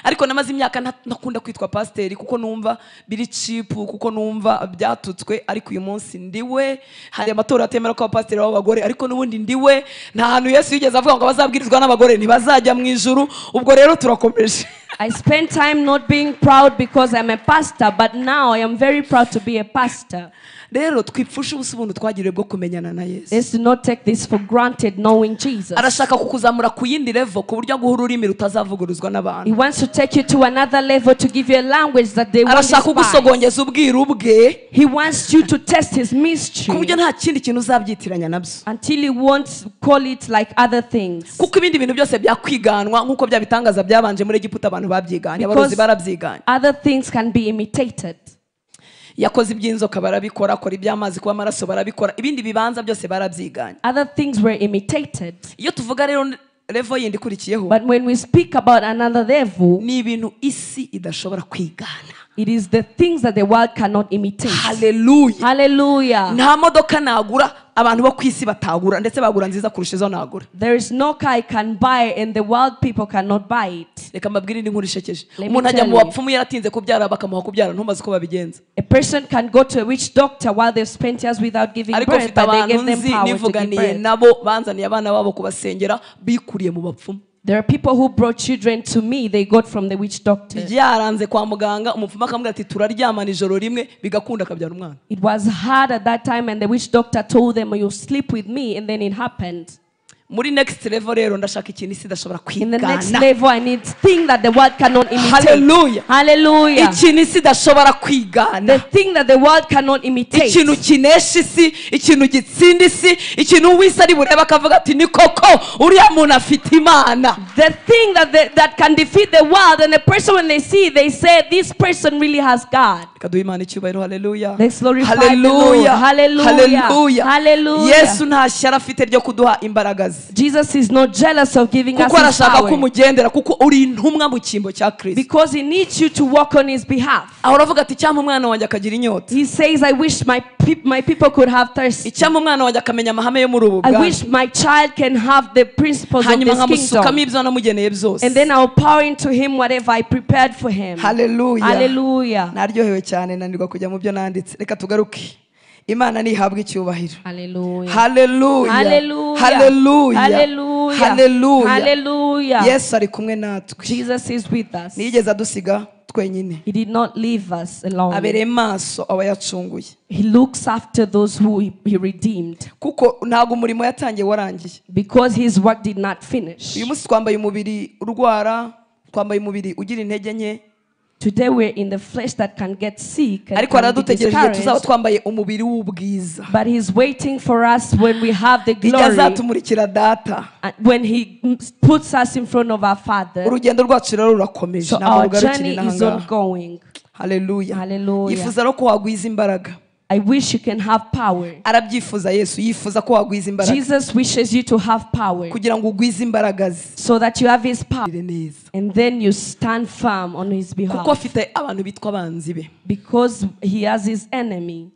Ariko namaze imyaka ntakunda kwitwa pasiteri kuko numva biri cheap, kuko numva byatutswe, ariko uyu munsi ndiwe. Hari amatora atemera ko abapasiteri b'abagore, ariko n'ubundi ndiwe. Nta hantu Yesu yigeze avuga ngo abazabwirizwa n'abagore ntibazajya mu ijuru. Ubwo rero turakomeje. I spent time not being proud because I'm a pastor, but now I am very proud to be a pastor. Rero twipfushe ubusa ubuntu twagiriwe bwo kumenyana na Yesu. Let's not take this for granted, knowing Jesus. Arashaka kukuzamura ku yindi level ku buryo aguha ururimi rutazavuguruzwa n'abantu. He wants to take you to another level to give you a language that they won't Arashaka despise. kugusogongeza ubwiru bwe. He wants you to test his mystery Ku buryo nta kindi kintu uzabyitiranya nabyo. until he won't call it like other things. Kuko ibindi bintu byose byakwiganwa nk'uko bya bitangaza byabanje muri Egiputa abantu babyiganye, abarozi barabyiganye. Other things can be imitated. Yakoze iby'inzoka barabikora, akora iby'amazi kuba amaraso barabikora, ibindi bibanza byose barabyiganye. Other things were imitated. Iyo tuvuga rero level yindi ikurikiyeho, But when we speak about another level, ni ibintu isi idashobora kwigana. It is the things that the world cannot imitate. Hallelujah. Hallelujah. Nta modoka nagura abantu bo ku isi batagura, ndetse bagura nziza kurusha izo nagura. There is no car I can buy and the world people cannot buy it. Reka mbabwire indi nkuru ishekeje. Let me Umuntu ajya tell mu you. bapfumu yaratinze kubyara, bakamuha kubyara, ntumaze uko babigenza. A person can go to a witch doctor while they've spent years without giving Ariko birth, mfite but they abantu gave them nzi power to give nivuganiye birth. nabo banzaniye abana babo kubasengera bikuriye mu bapfumu. There are people who brought children to me, they got from the witch doctor. Byaranze kwa muganga, umupfumu akamubwira ati turaryamana ijoro rimwe, bigakunda akabyara umwana. It was hard at that time, and the witch doctor told them, you sleep with me, and then it happened. Muri next level rero ndashaka ikintu isi idashobora In the next kwigana. level, I need thing that the world cannot imitate. Hallelujah. Hallelujah. Ikintu isi idashobora kwigana. The thing that the world cannot imitate. Ikintu kinesha isi, ikintu gitsinda isi, ikintu uwisi ari burebe akavuga ati ni koko uriya muntu afite Imana. The thing that can defeat the world, and the person when they see, they say this person really has God. Reka duhe Imana icyubahiro. Hallelujah. Let's glorify the Lord. Hallelujah. Hallelujah. Hallelujah. Hallelujah. Yesu nta shyari afite ryo kuduha imbaraga ze. Jesus is not jealous of giving us Kuko his arashaka power. ko umugendera, kuko uri intumwa mu cyimbo cya Kristo. Because he needs you to walk on his behalf. Ahora avuga ati icyampa umwana wanjye akagira inyota. He says, I wish my people could have thirst. Icyampa umwana wanjye akamenya amahame yo muri ubu I bwami. wish my child can have the principles of Hanyuma this nkamusukamo kingdom. ibyo namugeneye byose. And then I'll pour into him whatever I prepared for him. Hallelujah. Hallelujah. Naryohewe cyane nanirwa kujya mu byo nanditse. Reka tugaruke. Imana nihabwe icyubahiro. Hallelujah. Hallelujah. Hallelujah. Hallelujah. Hallelujah. Hallelujah. Hallelujah. Yesu ari kumwe natwe. Jesus is with us. Ntiyigeze adusiga twenyine. He did not leave us alone. Abereye maso abayacunguye. He looks after those who he redeemed. Kuko ntabwo umurimo yatangiye warangiye. Because his work did not finish. Uyu munsi twambaye umubiri urwara, twambaye umubiri ugira intege nke. Today we're in the flesh that can get sick and Ariko can be aradutegereje igihe tuzaba discouraged. twambaye umubiri w'ubwiza. But he's waiting for us when we have the Igihe glory. azatumurikira data. When he puts us in front of our Father. Urugendo rwacu rero rurakomeje. So Ntabwo our rugarukira journey inaha is ngaha. ongoing. Hallelujah. Hallelujah. Yifuza no ko wagwiza imbaraga. I wish you can have power. Arabyifuza Yesu, yifuza ko wagwiza imbaraga. Jesus wishes you to have power. Kugira ngo ugwize imbaraga ze. So that you have his power. Neza. And then you stand firm on his Kuko behalf. afite abantu bitwa abanzi be. Because he has his enemy.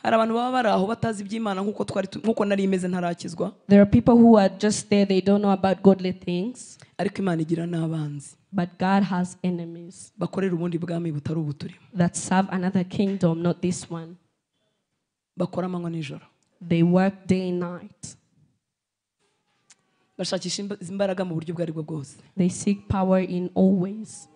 Hari abantu baba bari aho batazi iby'Imana nkuko twari nkuko nari imeze ntarakizwa. There are people who are just there, they don't know about godly things. Ariko Imana igira n'abanzi. But God has enemies. Bakorera ubundi bwami butari ubuturimo. That serve another kingdom, not this one. Bakora amanywa nijoro. They work day and night. Bashakisha imbaraga mu buryo ubwo aribwo bwose. They seek power in all ways.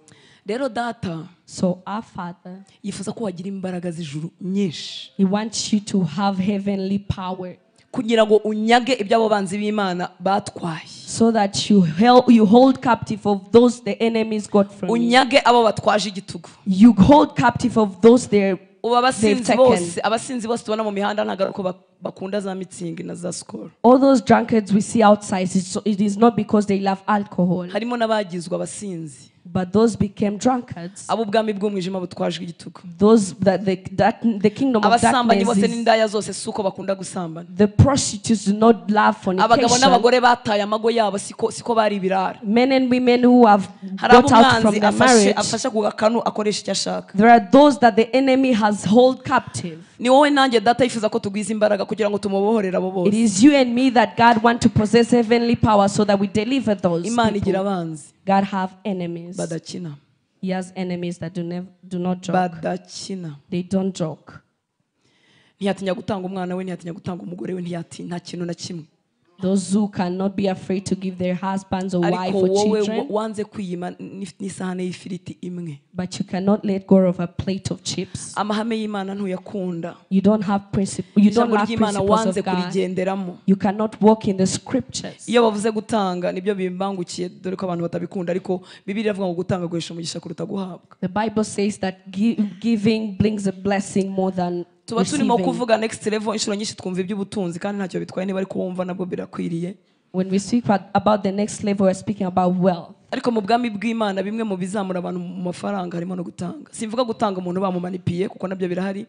Rero data, So our Father, yifuza ko wagira imbaraga z'ijuru nyinshi. He wants you to have heavenly power. Kugira ngo unyage iby'abo banzi b'Imana batwaye. So that you hold captive of those the enemies got from you. Unyage abo batwaje igitugu. You hold captive of those they've Ubu abasinzi taken. bose, abasinzi bose tubona mu mihanda ntabwo ko bakunda za mitsingi na za Skol. All those drunkards we see outside, it is not because they love alcohol. Harimo n'abagizwe abasinzi. But those became drunkards. Abo ubwami bw'umwijima butwajwe igitugu. Those that the kingdom of Abasambanyi darkness bose is, n'indaya zose suko bakunda gusambana. The prostitutes do not love Abagabo fornication. n'abagore bataye amago yabo siko bari ibirara. Men and women who have Hari abo got out from umwanzi their marriage. afashe ku gakanu akoresha icyo ashaka. There are those that the enemy has hold captive. Ni wowe nanjye data yifuza ko tugwiza imbaraga kugira ngo tumubohorere abo bose. It is you and me that God want to possess heavenly power so that we deliver those Imana people. igira abanzi. God have enemies. Badakina. He has enemies that do not joke. Badakina. They don't joke. Ntiyatinya gutanga umwana we, ntiyatinya gutanga umugore we, ntiyatinya nta kintu na kimwe. Those who cannot be afraid to give their husbands or wife or children. Wanze kwiyima n'isahane y'ifiriti imwe. But you cannot let go of a plate of chips. Amahame y'Imana ntuyakunda. You don't have principle. You don't love principles of God. You cannot walk in the scriptures. Iyo bavuze gutanga nibyo bimbangukiye dore ko abantu batabikunda ariko Bibiliya iravuga ngo gutanga guhesha umugisha kuruta guhabwa. The Bible says that giving brings a blessing more than Tuba turimo kuvuga next level inshuro nyinshi twumva iby'ubutunzi kandi ntacyo bitwaye niba ariko wumva nabwo birakwiriye. When we speak about the next level, we're speaking about wealth. Ariko mu bwami bw'Imana bimwe mu bizamura abantu mu mafaranga harimo no gutanga. Simvuga gutanga umuntu bamumanipiye kuko nabyo birahari,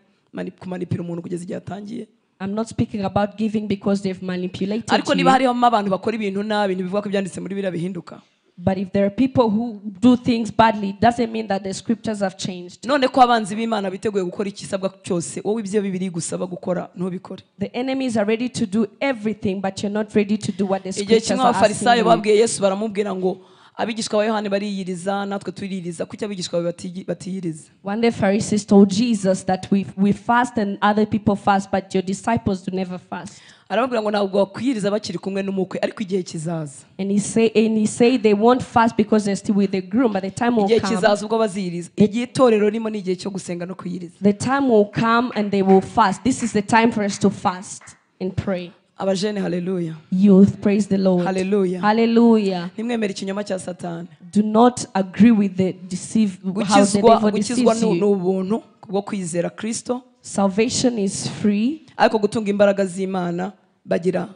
kumanipira umuntu kugeza igihe atangiye. I'm not speaking about giving because they've manipulated Ariko you. niba harimo abantu bakora ibintu nabi ntibivuga ko ibyanditse muri Bibiliya bihinduka. But if there are people who do things badly, it doesn't mean that the scriptures have changed. None ko abanzi b'Imana biteguye gukora ikisabwa cyose, wowe ibyo Bibiliya igusaba gukora ntubikore. The enemies are ready to do everything, but you're not ready to do what the Igihe scriptures kimwe are asking abafarisayo you. babwiye Yesu, baramubwira ngo abigishwa ba Yohana bariyiriza natwe tuririza, kuki abigishwa bawe batiyiriza? One day Pharisees told Jesus that we fast and other people fast, but your disciples do never fast. Arababwira ngo ntabwo bakwiyiriza bakiri kumwe n'umukwe, ariko igihe kizaza. And he say they won't fast because they're still with the groom, but the time will Igihe come. kizaza ubwo baziyiriza. Igihe itorero ririmo ni igihe cyo gusenga no kwiyiriza. The time will come and they will fast. This is the time for us to fast and pray. Abajene, haleluya. Youth, praise the Lord. Hallelujah. Hallelujah. Ntimwemere ikinyoma cya Satani. Do not agree with the deceive, how the Gukizwa, devil gukizwa deceives ni you. ubuntu bwo kwizera Kristo. Salvation is free. Ariko gutunga imbaraga z'Imana bagira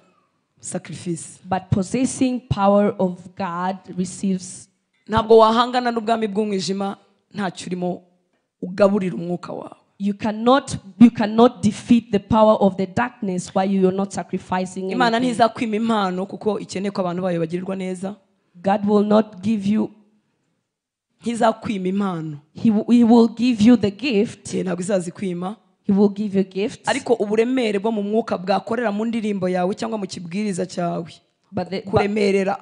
sacrifice. But possessing power of God receives. Ntabwo wahangana n'ubwami bw'umwijima ntacyo urimo ugaburira umwuka wawe. You cannot defeat the power of the darkness while you are not sacrificing Imana anything. ntizakwima impano kuko ikeneye ko abantu bayo bagirirwa neza. God will not give you. Ntizakwima impano. He will give you the gift. Ntabwo izazikwima. He will give you gifts. Ariko uburemere bwo mu mwuka bwakorera mu ndirimbo yawe cyangwa mu kibwiriza cyawe. Kuremerera,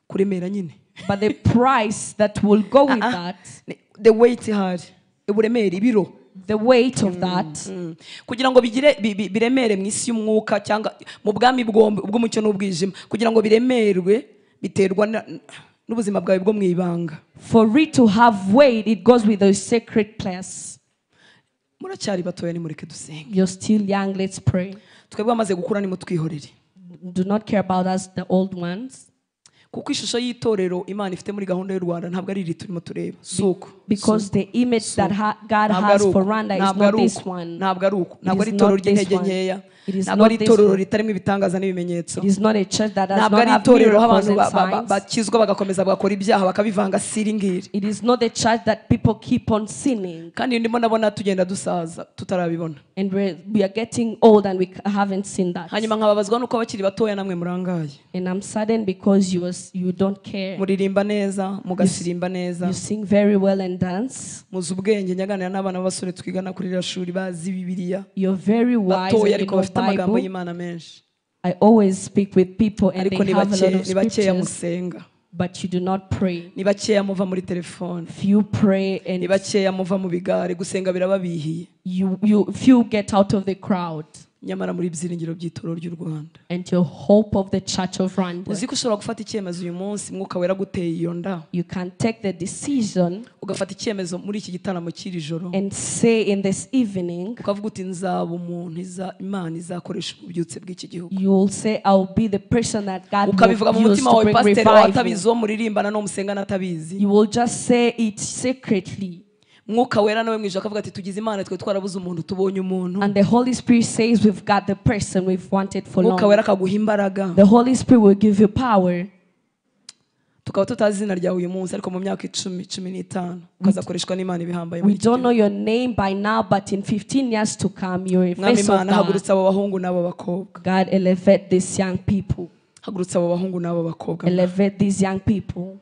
kuremera nyine. But the price that will go with that. The weight hari. Uburemere, ibiro. The weight of that. Kugira ngo bigire biremere mu isi y'umwuka cyangwa mu bwami bw'umucyo n'ubwijima, kugira ngo biremerwe biterwa n'ubuzima bwawe bwo mu ibanga. For it to have weight, it goes with a sacred place. Muracyari batoya, nimureke dusenge. You're still young, let's pray. Twebwe amaze gukura nimutwihorere. Do not care about us, the old ones. Kuko ishusho y'itorero Imana ifite muri gahunda y'u Rwanda ntabwo ari iri turimo tureba. Suko. Because the image that God has for Rwanda is not this one. Ntabwo ari uko. Ntabwo ari itorero ry'intege nkeya. Ntabwo ari itorero ritarimo ibitangaza n'ibimenyetso. It is not a church that does Ntabwo not ari have itorero miracles abantu and signs. bakizwa bagakomeza bagakora ibyaha bakabivanga siringiri. It is not a church that people keep on sinning. Kandi ndimo ndabona tugenda dusaza tutarabibona. And we are getting old and we haven't seen that. Hanyuma nkababazwa nuko abakiri batoya namwe murangaye. And I'm saddened because you don't care. Muririmba neza, mugasirimba neza. You sing very well and dance. Muzi ubwenge, nyaganira n'abana b'abasore twigana kuri iriya shuri bazi Bibiliya. You're very wise Batoya and you ariko know bafite amagambo Bible. y'Imana menshi. I always speak with people and Ariko they have a lot of ni bakeya scriptures, musenga. but you do not pray. Ni bakeya muva muri telefone. Few pray and Ni bakeya muva mu bigare, gusenga birababihiye. you few get out of the crowd. Nyamara muri byiringiro by'itorero ry'u Rwanda. And your hope of the church of Rwanda. Uzi ko ushobora gufata icyemezo uyu munsi mwuka wera guteye iyo nda. You can take the decision. Ugafata icyemezo muri iki gitaramo cy'iri joro. And say in this evening. Ukavuga uti nzaba umuntu Imana izakoresha ububyutse bw'iki gihugu. You will say I will be the person that God Ukabivuga mu will use mutima to wawe, bring pasiteri revival. atabizi uwo muririmbana n'uwo musengana atabizi. You will just say it secretly. Mwuka wera nawe mwijuru akavuga ati tugize Imana twe twarabuze umuntu tubonye umuntu. And the Holy Spirit says we've got the person we've wanted for long. Mwuka wera akaguha imbaraga. The Holy Spirit will give you power. Tukaba tutazi izina ryawe uyu munsi ariko mu myaka 10, 15 ukazakoreshwa n'Imana ibihambaye muri We iki don't gihugu. know your name by now, but in 15 years to come, you're a Mwami face of Imana, God. hagurutsa abo bahungu n'abo bakobwa. God, elevate these young people. Hagurutsa abo bahungu n'abo bakobwa. Elevate these young people.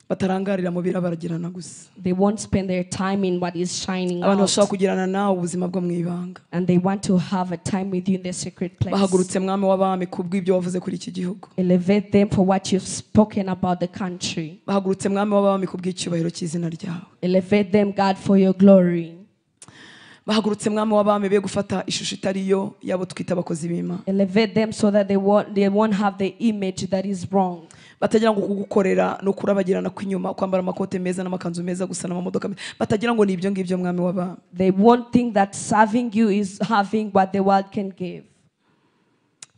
Batarangarira mu birabaragirana gusa. They won't spend their time in what is shining Abantu out. bashobora kugirana nawe ubuzima bwo mu ibanga. And they want to have a time with you in the secret place. Bahagurutse mwami w'abami kubw'ibyo wavuze kuri iki gihugu. Elevate them for what you've spoken about the country. Bahagurutse mwami w'abami kubw'icyubahiro cy'izina ryawe. Elevate them, God, for your glory. Bahagurutse mwami w'abami be gufata ishusho itari yo yabo twita abakozi b'Imana. Elevate them so that they won't have the image that is wrong. Batagira ngo kugukorera no kurabagirana kw'inyuma, kwambara amakote meza n'amakanzu meza gusa n'amamodoka meza. Batagira ngo ni ibyo ngibyo mwami w'abami. They won't think that serving you is having what the world can give.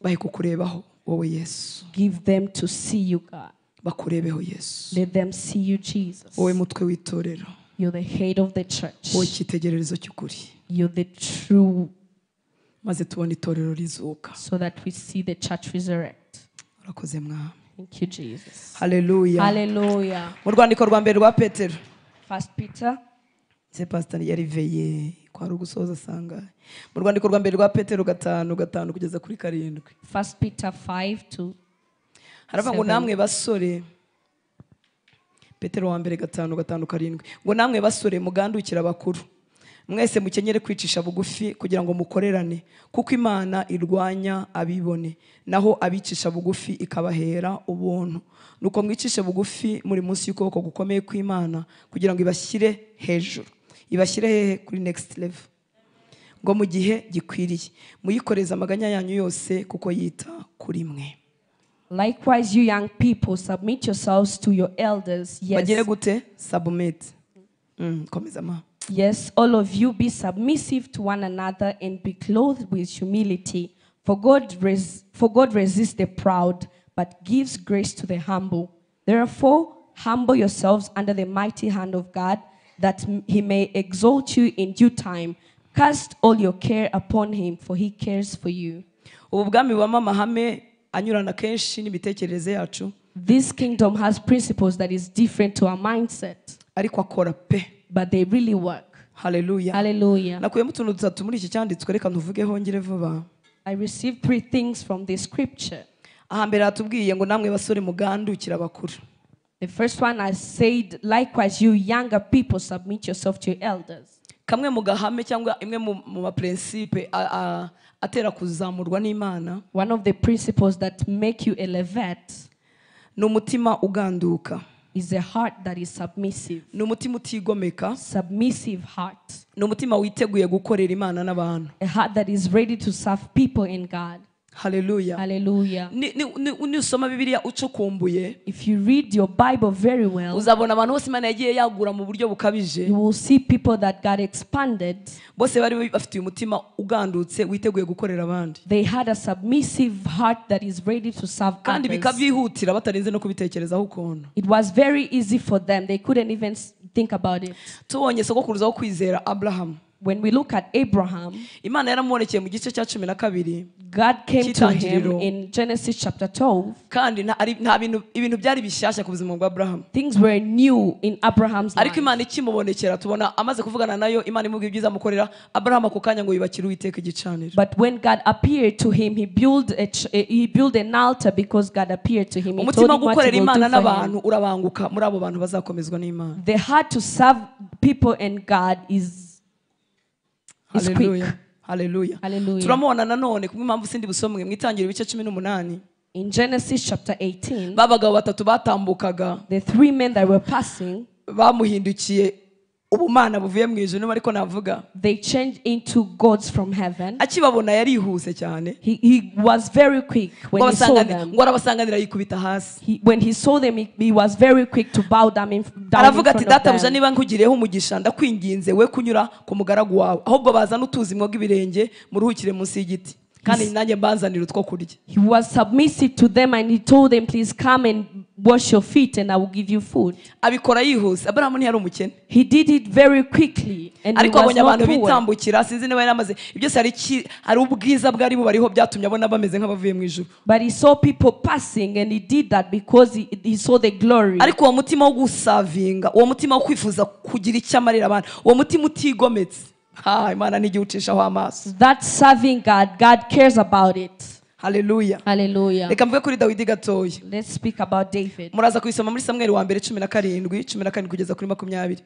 Bahe kukurebaho wowe Yesu. Give them to see you, God. Bakurebeho Yesu. Let them see you, Jesus. Wowe mutwe w'itorero. You're the head of the church. Wowe icyitegererezo cy'ukuri. You're the true. Maze tubone itorero rizuka. So that we see the church resurrect. Urakoze mwami. Thank you, Jesus. Hallelujah. Hallelujah. Mu rwandiko rwa mbere rwa Petero. First Peter. Se pastor yariveye kwari ugusoza sangahe. Mu rwandiko rwa mbere rwa Petero 5:5 kugeza kuri 7. First Peter 5 to Haravuga ngo namwe basore Petero wa mbere 5:5-7 ngo namwe basore mugandukira abakuru mwese mukenyere kwicisha bugufi kugira ngo mukorerane kuko Imana irwanya abibone naho abicisha bugufi ikabahera ubuntu. Nuko mwicishe bugufi muri munsi y'ukuboko gukomeye kw'Imana kugira ngo ibashyire hejuru, ibashyire hehe? Kuri next level. Ngo mu gihe gikwiriye muyikoreze amaganya yanyu yose kuko yita kuri mwe. Likewise, you young people, submit yourselves to your elders. Yes. Bagire gute? Submit. Komeza ma. Yes, all of you be submissive to one another and be clothed with humility. For God resists the proud, but gives grace to the humble. Therefore, humble yourselves under the mighty hand of God, that he may exalt you in due time. Cast all your care upon him, for he cares for you. Ubu bwami bubamo amahame anyurana kenshi n'imitekerereze yacu. This kingdom has principles that is different to our mindset. Ariko akora pe. But they really work. Hallelujah. Hallelujah. Nakuyemo utuntu dutatu muri iki cyanditswe, reka ntuvugeho ngire vuba. I received 3 things from this scripture. Ahambere atubwiye ngo namwe basore mugandukira abakuru. The first one I said, likewise you younger people submit yourself to your elders. Kamwe mu gahame cyangwa imwe mu ma principe atera kuzamurwa n'Imana. One of the principles that make you elevate ni umutima uganduka. Is a heart that is submissive. Ni umutima utigomeka. Submissive heart. Ni umutima witeguye gukorera Imana n'abantu. A heart that is ready to serve people in God. Hallelujah. Hallelujah. Nusoma Bibiliya ucukumbuye, if you read your Bible very well, uzabona abantu bose Imana yagiye yagura mu buryo bukabije. You will see people that got expanded. Bose bari bafite umutima ugandutse witeguye gukorera abandi. They had a submissive heart that is ready to serve kandi others. Bikabyihutira batarinze no kubitekerezaho ukuntu. It was very easy for them. They couldn't even think about it. Tubonye sogokuruza wo kwizera Abraham. When we look at Abraham, Imana yaramubonekeye mu gice cya 12. God came to him in Genesis chapter 12. Kandi nta bintu byari bishyashya ku buzima bwa Abraham. Things were new in Abraham's life. Ariko Imana ikimubonekera tubona amaze kuvugana nayo, Imana imubwiye ibyiza amukorera, Abraham ako kanya ngo yubakire Uwiteka igicaniro. But when God appeared to him, he built an altar because God appeared to him. He told Umutima him what gukorera he will Imana do for him. n'abantu urabanguka muri abo bantu bazakomezwa n'Imana. The heart to serve people and God is Hallelujah. Hallelujah. Hallelujah. Turamubona nanone kubwo impamvu sindi busomwe mu itangiriro ibice 18. In Genesis chapter 18, babagabo batatu batambukaga, the 3 men that were passing, bamuhindukiye ubumana buvuye mu ijuru, ariko navuga they changed into gods from heaven. Akibabona yarihuse cyane. He was very quick when he saw them. Ngo arabasanganira yikubita hasi. When he saw them, he was very quick to bow down in front Aravuga ati of databuja them. niba nkugireho umugisha ndakwinginze we kunyura ku mugaragu wawe, ahubwo bazana utuzi mwoga ibirenge muruhukire munsi y'igiti kandi nanjye mbanzanira utwo kurya. He was submissive to them and he told them, please come and wash your feet and I will give you food. Abikora yihuse. Abraham ntiyari umukene. He did it very quickly and he ariko was abonye not abantu poor. bitambukira, sinzi niba yaramaze byose, hari ubwiza bwari bubariho byatumye abona bameze nk'abavuye mu ijuru. But he saw people passing and he did that because he saw the glory. Ariko uwo mutima wo gusavinga, uwo mutima wo kwifuza kugira icyo amarira abantu, uwo mutima utigometse, Imana ntigiye ucishaho amaso. That serving God, God cares about it. Hallelujah. Hallelujah. Reka mvuge kuri Dawidi gatoya. Let's speak about David. Muraza kuyisoma muri Samuel wa mbere 17 kugeza kuri 20.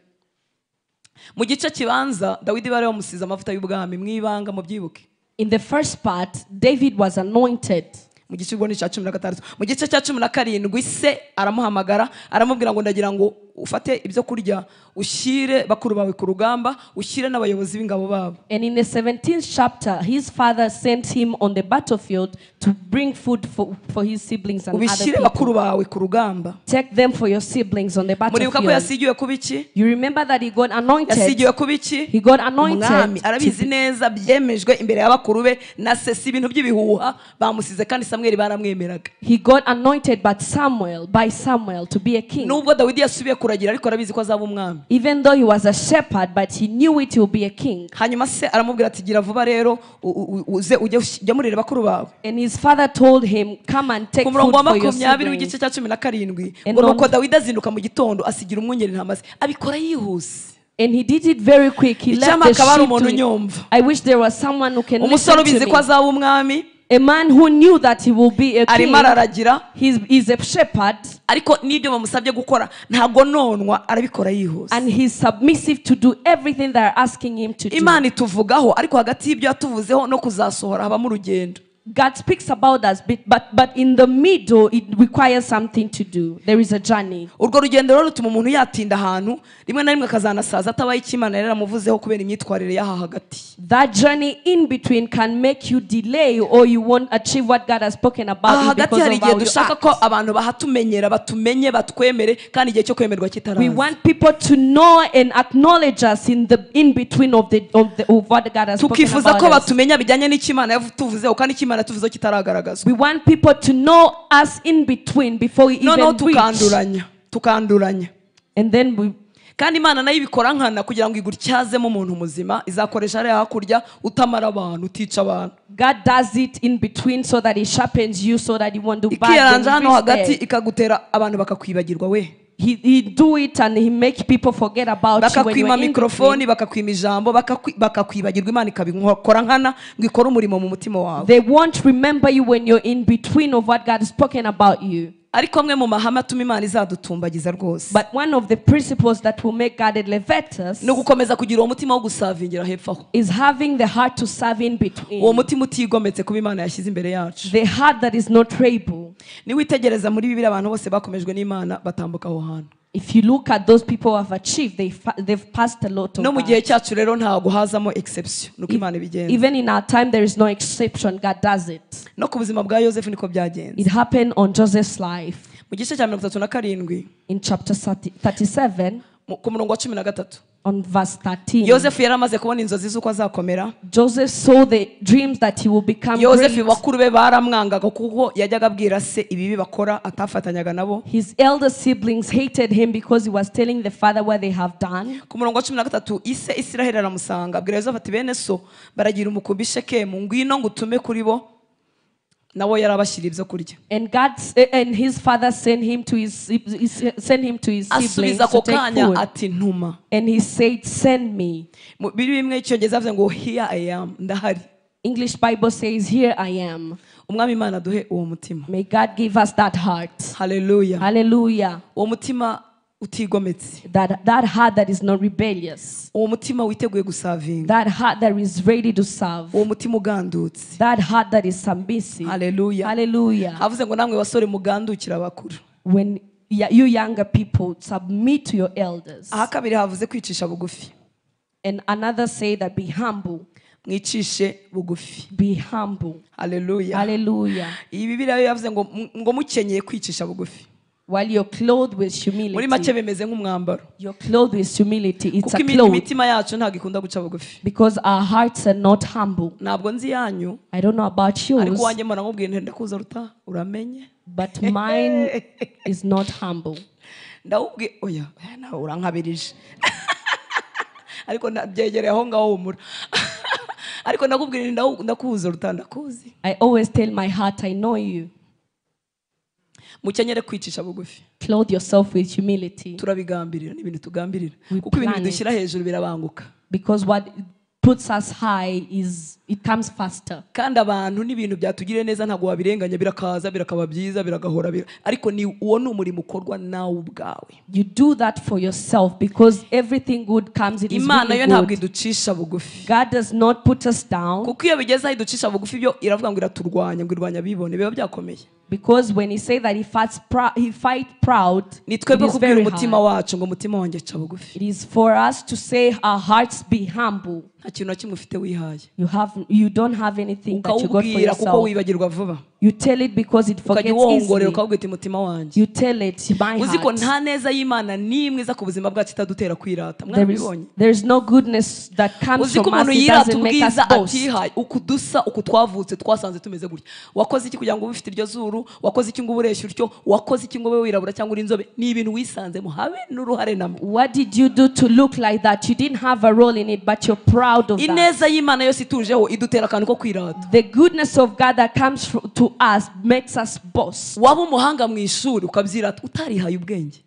Mu gice kibanza Dawidi bari bamusize amavuta y'ubwami mwibanga, mubyibuke. In the first part, David was anointed. Mu gice ubwo ni cya 16. Mu gice cya 17 se aramuhamagara aramubwira ngo ndagira ngo ufate ibyo kurya ushyire bakuru bawe ku rugamba, ushyire n'abayobozi b'ingabo babo. And in the 17th chapter, his father sent him on the battlefield to bring food for his siblings and other Ubishyire people. bakuru bawe ku rugamba. Take them for your siblings on the Muribuka ko battlefield. yasigiwe kuba iki? You remember that he got anointed. Yasigiwe kuba iki? He got anointed. Umwami arabizi neza, byemejwe imbere y'abakuru be na se, si ibintu by'ibihuha bamusize, kandi Samuel baramwemeraga. He got anointed by Samuel to be a king. Nubwo Dawidi yasubiye kuragira ariko arabizi ko azaba umwami. Even though he was a shepherd, but he knew it will be a king. Hanyuma se aramubwira ati gira vuba rero uze ujye murere bakuru bawe. And his father told him, come and take food for your siblings. W'igice cya 17 ngo nuko Dawidi azinduka mu gitondo asigira umwungeri intama ze, abikora yihuse. And he did it very quick. He left the sheep to. I wish there was someone who can listen to me. A man who knew that he will be a king. Arimo araragira. He's a shepherd. Ariko n'ibyo bamusabye gukora ntago nonwa arabikora yihuse. And he's submissive to do everything they are asking him to do. Imana ituvugaho ariko hagati y'ibyo yatuvuzeho no kuzasohora habamo urugendo. God speaks about us, but in the middle it requires something to do. There is a journey. Urwo rugendo rero rutuma umuntu yatinda ahantu rimwe na rimwe akazanasaza atabaye icyo Imana yari yaramuvuzeho kubera imyitwarire y'aha hagati. That journey in between can make you delay or you won't achieve what God has spoken about Aha you hagati because hari of igihe how you dushaka act. ko abantu bahatumenyera batumenye batwemere kandi igihe cyo kwemerwa kitaraza. We want people to know and acknowledge us in the in between of what God has spoken Tukifuza about ko us. batumenya bijyanye n'icyo Imana yatuvuzeho kandi icyo Imana yatuvuzeho kitaragaragazwa. We want people to know us in between before we even Noneho reach. tukanduranya. And then we kandi Imana nayo ibikora nkana kugira ngo igutyazemo umuntu muzima izakoresha hariya hakurya utamara abantu utica abantu. God does it in between so that he sharpens you so that you won't do bad. Ikiyaranja Then hano reach hagati there. ikagutera abantu bakakwibagirwa we. He do it and he make people forget about you when you Bakakwima are in mikrofoni, between. bakakwima ijambo, bakakwibagirwa Imana ikabikora nkana ngo ikore umurimo mu mutima wawe. They won't remember you when you're in between of what God has spoken about you. Ariko amwe mu mahame atuma Imana izadutumbagiza rwose. But one of the principles that will make God elevate us ni ugukomeza kugira uwo mutima wo gusavingira hepfo aho. is having the heart to serve in between. Uwo mutima utigometse kuba Imana yashyize imbere yacu. The heart that is not rebel. Niwitegereza muri Bibiliya abantu bose bakomejwe n'Imana batambuka aho hantu. If you look at those people who have achieved, they've passed a lot of No mu gihe that. cyacu rero ntago hazamo exception nuko Imana ibigenza. Even in our time there is no exception. God does it. No ku buzima bwa Yosefu niko byagenze. It happened on Joseph's life. Mu gice cya 37 In chapter 37, ku murongo wa 13. On verse 13. Yosefu yari amaze kubona inzozi z'uko azakomera. Joseph saw the dreams that he will become Yosefu great. bakuru be baramwangaga kuko yajyaga abwira se ibibi bakora atafatanyaga nabo. His elder siblings hated him because he was telling the father what they have done. Ku murongo wa 13 ise Isiraheli aramusanga abwira Yosefu ati bene so baragira umukumbi Shekemu ngwino ngutume kuri bo. Nawe yarabashyira ibyo kurya. And God and his father sent him to his siblings Asubiza to ako take kanya food. ati ntuma. And he said, send me. Biri bimwe icyongereza bivuze ngo here I am, ndahari. English Bible says, here I am. Umwami Imana aduhe uwo mutima. May God give us that heart. Hallelujah. Hallelujah. Uwo mutima utigometse. That heart that is not rebellious. Uwo mutima witeguye gusavinga. That heart that is ready to serve. Uwo mutima ugandutse. That heart that is submissive. Hallelujah. Hallelujah. Havuze ngo namwe basore mugandukira abakuru. When you younger people submit to your elders. Aha kabiri havuze kwicisha bugufi. And another say that be humble. Mwicishe bugufi. Be humble. Hallelujah. Hallelujah. Iyi Bibiliya yavuze ngo mukenyeye kwicisha bugufi. While you're clothed with humility. Muri make bimeze nk'umwambaro. You're clothed with humility. It's Kuko a cloth. imitima yacu ntabwo ikunda guca bugufi. Because our hearts are not humble. Ntabwo nzi yanyu. I don't know about yours. Ariko wanjye mbona nkubwiye nti ndakuza ruta uramenye. But mine is not humble. Ndawubwiye oya nawe urankabirije. Ariko nabyegereye aho ngaho humura. Ariko ndakubwira nti ndakuza ruta ndakuzi. I always tell my heart I know you. Mukenyere kwicisha bugufi. Clothe yourself with humility. Turabigambirira n'ibintu tugambirira. Kuko ibintu bidushyira hejuru birabanguka. Because what puts us high is it comes faster. Kandi abantu n'ibintu byatugiriye neza ntabwo wabirenganya birakaza birakaba byiza biragahora ariko ni uwo ni umurimo ukorwa nawe ubwawe. You do that for yourself because everything good comes, it is Imana really yo ntabwo good. iducisha bugufi. God does not put us down. Kuko iyo bigeze aho iducisha bugufi byo iravuga ngo iraturwanya ngo irwanya abibone biba byakomeye. Because when he say that he fight proud, ni twebwe it is kubwira very umutima hard. wacu ngo umutima wanjye ca bugufi. It is for us to say our hearts be humble. Nta kintu na kimwe ufite wihaye. You don't have anything that you got for Ukawubwira kuko yourself. wibagirwa vuba. You tell it because it forgets Ukajya uwongorera easily. ukawubwira uti mutima wanjye. You tell it my Uzi ko heart. nta neza y'Imana n'imwe iza ku buzima bwacu itadutera kwirata. Mwarabibonye? There is no goodness that comes Uzi ko from us. umuntu It yirata doesn't make us ubwiza boast. atihaye ukudusa uku twavutse twasanze tumeze gutya. Wakoze iki kugira ngo ube ufite iryo zuru? Wakoze iki ngo ube ureshya utyo? Wakoze iki ngo ube wirabura cyangwa uri inzobe? Ni ibintu wisanzemo habe n'uruhare namba. What did you do to look like that? You didn't have a role in it, but you're proud of that. Ineza y'Imana yose itujeho idutera akantu ko kwirata. The goodness of God that comes to us makes us boast. Waba umuhanga mu ishuri ukabyirata utarihaye ubwenge.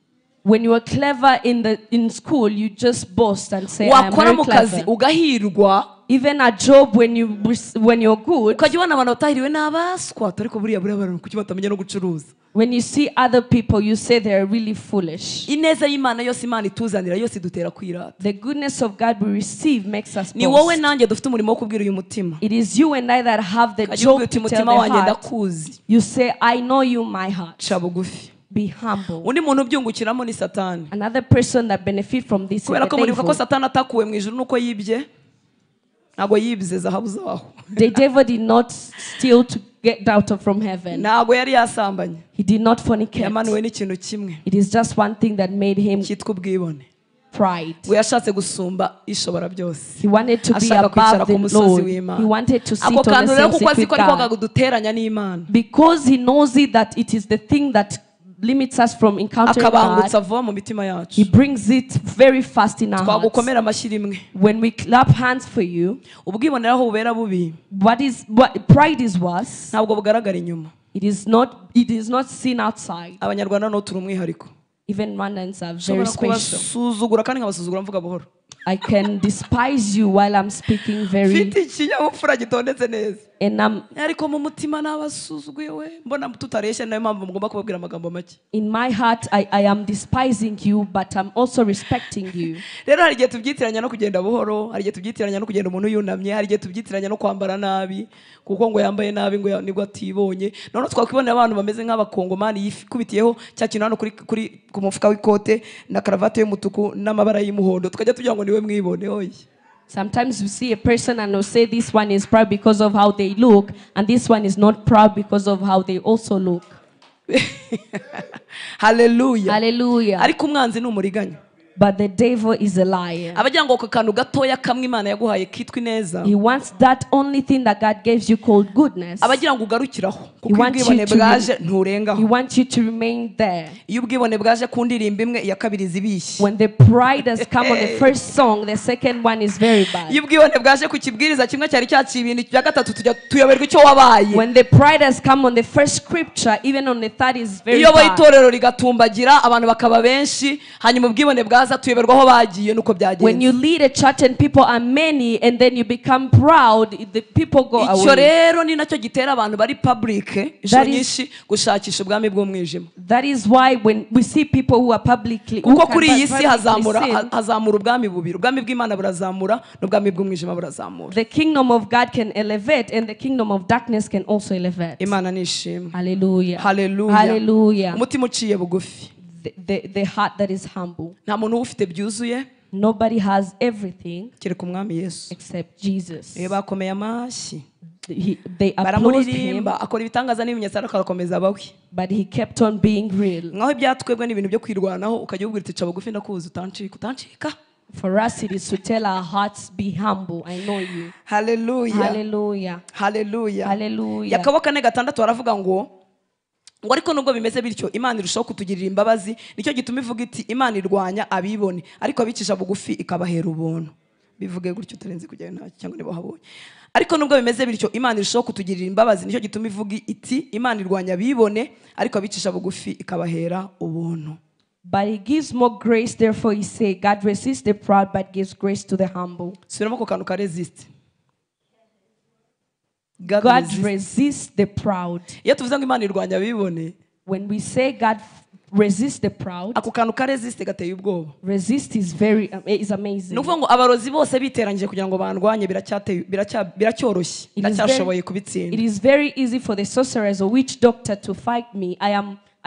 When you are clever in school, you just boast and say, I am Wakora very mu kazi clever. ugahirwa. Even a job when you're good. Ukajya ubona abantu batahiriwe n'abaswa, ariko buriya abantu kuki batamenya no gucuruza. When you see other people, you say they are really foolish. Ineza y'Imana yose Imana ituzanira yose idutera kwirata. The goodness of God we receive makes us Ni wowe boast. nanjye dufite umurimo wo kubwira uyu mutima. It is you and I that have the Ukajya job ubwira to uti, tell mutima the wanjye heart. ndakuzi. You say, I know you, my heart. Ca bugufi. Be humble. Undi muntu ubyungukiramo ni Satani. Another person that benefit from this is Kubera ko the muribuka ko devil. Satani atakuwe mu ijuru nuko yibye. Ntabwo yibye zahabu zaho. The devil did not steal to get out of from heaven. Ntabwo yari yasambanye. He did not fornicate. Yamanuwe n'ikintu kimwe. It is just one thing that made him cyitwa ubwibone. Pride. We yashatse gusumba ishobora byose. He wanted to be Ashaka kwicara above ku the musozi Lord. w'Imana. He wanted to sit Ako on the kantu rero same kuko azi seat ko with ariko God. kaguduteranya n'Imana. Because he knows it that it is the thing that limits us from encountering Akabangutsa God. vuba mu mitima yacu. He brings it very fast in our hearts. Twagukomera amashyi rimwe. When we clap hands for you, Ubwibone aho bubera bubi. What pride is worse. Ntabwo bugaragara inyuma. It is not seen outside. Abanyarwanda no turi umwihariko. Even Rwandans are very Nshobora special. kubasuzugura kandi nkabasuzugura mvuga buhoro. I can despise you while I'm speaking very. Mfite ikinyabupfura gitondetse neza. And I'm Ariko mu mutima nabasuzuguye we. Mbona tutareshya nayo mpamvu mugomba kubabwira amagambo make. In my heart I am despising you, but I'm also respecting you. Rero hari igihe tubyitiranya no kugenda buhoro, hari igihe tubyitiranya no kugenda umuntu yunamye, hari igihe tubyitiranya no kwambara nabi kuko ngo yambaye nabi ngo nibwo atibonye. None twakwibonera abantu bameze nk'abakongomani yikubitiyeho cya kintu hano kuri ku mufuka w'ikote na karavate y'umutuku n'amabara y'umuhondo, tukajya tugira ngo niwe mwibone. Oye. Sometimes you see a person and you say this one is proud because of how they look, and this one is not proud because of how they also look. Hallelujah. Hallelujah. Ariko umwanzi ni umuriganya. But the devil is a liar. Abagira ngo ako kantu gatoya kamwe Imana yaguhaye kitwa ineza. He wants that only thing that God gives you called goodness. Abagira ngo ugarukiraho kuko He wants you ubwibone to bwaje nturengaho. He wants you to remain there. Iyo ubwibone bwaje ku ndirimbo imwe iya kabiri zibishye. When the pride has come on the first song, the second one is very bad. Iyo ubwibone bwaje ku kibwiriza kimwe cyari cyaciye ibintu bya gatatu tujya tuyoberwa icyo wabaye. When the pride has come on the first scripture, even on the third is very Iyo bad. itorero rigatumbagira abantu bakaba benshi hanyuma ubwibone bwaza tuyoberwa aho bagiye nuko byagenze. When you lead a church and people are many and then you become proud, the people go Icyo away. rero ni nacyo gitera abantu bari public inshuro nyinshi gushakisha ubwami bw'umwijima. That is why when we see people who are publicly, who Kuko can kuri iyi si publicly sin, hazamura ubwami bubiri, ubwami bw'Imana burazamura n'ubwami bw'umwijima burazamura. The kingdom of God can elevate and the kingdom of darkness can also elevate. Imana nishimwe. Hallelujah. Hallelujah. Hallelujah. Umutima uciye bugufi. The heart that is humble. Nta muntu ufite byuzuye. Nobody has everything kereka umwami Yesu. Except Jesus. Iyo bakomeye amashyi. They applauded him, akora ibitangaza n'ibimenyetso ariko arakomeza abawe. But he kept on being real. Nkaho ibyatwebwe n'ibintu byo kwirwanaho ukajya ubwira uti ca bugufi ndakuzi utancika. For us it is to tell our hearts, be humble, I know you. Hallelujah. Hallelujah. Hallelujah. Hallelujah. Yakobo 4:6 aravuga ngo ariko nubwo bimeze bityo Imana irushaho kutugirira imbabazi, nicyo gituma ivuga iti Imana irwanya abibone ariko abicisha bugufi ikabahera ubuntu. Bivuge gutyo utarenze kujyayo ntacyo cyangwa niba wahabonye. Ariko nubwo bimeze bityo Imana irushaho kutugirira imbabazi, nicyo gituma ivuga iti Imana irwanya abibone ariko abicisha bugufi ikabahera ubuntu. But he gives more grace, therefore he say God resists the proud but gives grace to the humble. Subiramo ako kantu ka resist. God resists the proud. Iyo tuvuze ngo Imana irwanya abibone, when we say God resists the proud, ako kantu ka resist gateye ubwoba. Resist is very is amazing. Nukuvuga ngo abarozi bose biteranyije kugira ngo bandwanye biracyoroshye, ndacyashoboye kubitsinda. It is very easy for the sorcerers or witch doctor to fight me.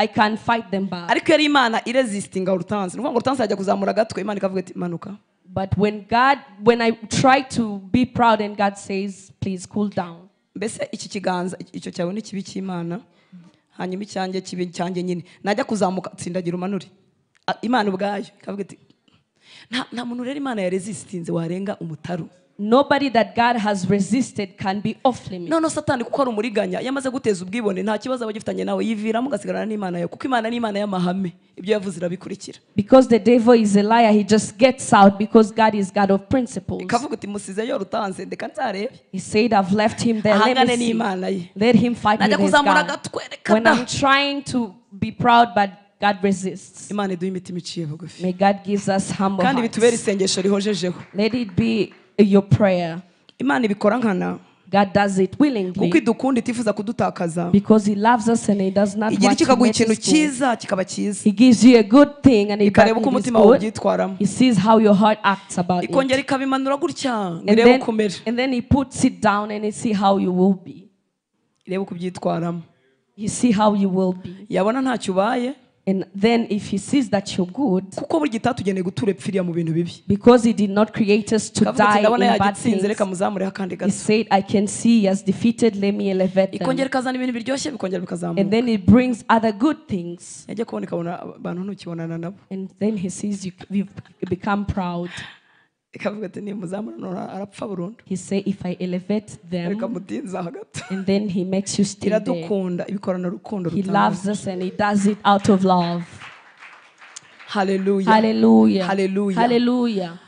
I can fight them back. Ariko yari Imana iresistinga urutanzi. Nukuvuga ngo urutanzi ajya kuzamura agatwe, Imana ikavuga iti manuka. But when I try to be proud and God says please cool down. Mbese iki kiganza icyo cyawe ni kibi cy'Imana, hanyuma icyanjye kibi cyanjye nyine najya kuzamuka tsindagira umanure. Imana ubwayo ikavuga iti nta muntu rero Imana ya resistinze warenga umutaru. Nobody that God has resisted can be off limit. No Satani kuko ari umuriganya yamaze guteza ubwibone nta kibazo abagifitanye nawe yiviramo gasigarana n'Imana yawe kuko Imana ni Imana y'amahame ibyo yavuze irabikurikira. Because the devil is a liar, he just gets out because God is God of principles. Ikavuga iti musize yo rutanze ndeka nzarebe. He said I've left him there. Let me see. Let him fight with his God. When I'm trying to be proud but God resists. Imana iduhe imitima iciye bugufi. May God give us humble Kandi bitubere hearts. isengesho rihojejeho. Let it be your prayer. Imana ibikora nkana. God does it willingly. Kuko idukunda itifuza kudutakaza. Because he loves us and he does not Igira want to ikaguha let ikintu us go. cyiza kikaba cyiza. He gives you a good thing and Ikareba uko it is umutima wawe good. ubyitwaramo. He sees how your heart acts about it. Ikongera ikabimanura gutya ngo And irebe then, uko umera. and then he puts it down and he see how you will be. Irebe uko ubyitwaramo. You see how you will be. Yabona ntacyo ubaye. And then if he sees that you're good, Kuko burya itatugeneye gutura epfiriya mu bintu bibi. because he did not create us to Ikavuga iti die in ndabona bad yagitsinze things, reka muzamureho akandi he gato. said, I can see he has defeated, let me elevate them. Ikongera ikazana ibintu biryoshye bikongera bikazamuka. And then it brings other good things. Yajya kubona ikabona abantu ntukibonana nabo. And then he sees you've become proud. Ikavuga ati nimuzamura none arapfa burundu. He said, if I elevate them, Reka mutinze aha gato. and then he makes you stay there. Iradukunda ibikorana urukundo He rutangaje. loves us and he does it out of love. Hallelujah. Hallelujah. Hallelujah. Hallelujah.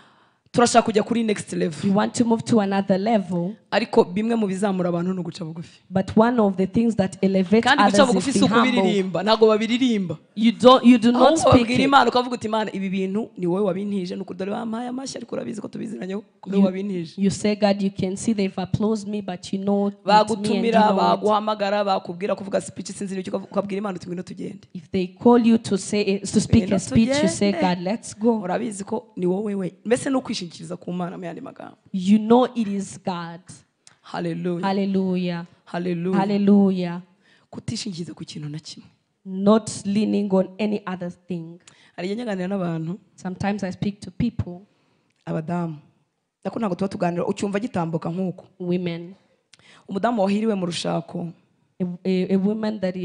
Turashaka kujya kuri next level. We want to move to another level. Ariko bimwe mu bizamura abantu ni uguca bugufi. But one of the things that elevates Kandi guca others bugufi is si be humble. ukubiririmba, ntabwo babiririmba. You do not Ahubwo speak babwira it. Imana ukavuga uti Imana ibi bintu ni wowe wabintije, nuko dore bampaye amashyi ariko urabizi ko tubiziranyeho, ni wowe wabintije. You say, God, you can see they've applauded me, but you know it's me and you Bagutumira, know it. baguhamagara, bakubwira kuvuga speech sinzi n'icyo ukabwira Imana uti ngwino tugende. If they call you to say to speak Ngwino a speech, you say, tugende. God, let's go. Urabizi ko ni wowe we. Mbese ni ukwishingikiriza ku Mana mu yandi magambo. You know it is God. Hallelujah. Hallelujah. Hallelujah. Hallelujah. Kutishingikiriza ku kintu na kimwe. Not leaning on any other thing. Hari igihe nganira n'abantu, Sometimes I speak to people, abadamu. Nako ntabwo tuba tuganira ucyumva gitambuka nk'uko. Women. Umudamu wahiriwe mu rushako. A woman that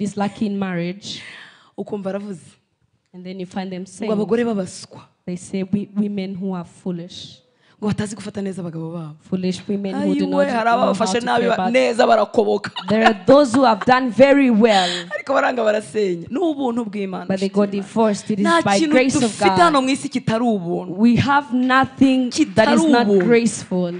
is lucky in marriage. Ukumva aravuze. And then you find them saying, ngo abagore babaswa. They say women who are foolish. Ngo batazi gufata neza abagabo babo. Foolish women who do not Ayiwe, hari know how ababafashe to nabi care about. neza barakoboka. There are those who have done very well. Ariko baranga barasenya. Ni ubuntu bw'Imana. But they got divorced. It is Nta by kintu grace of dufite hano God. mu isi kitari ubuntu. We have nothing that is not Kitari ubuntu. graceful.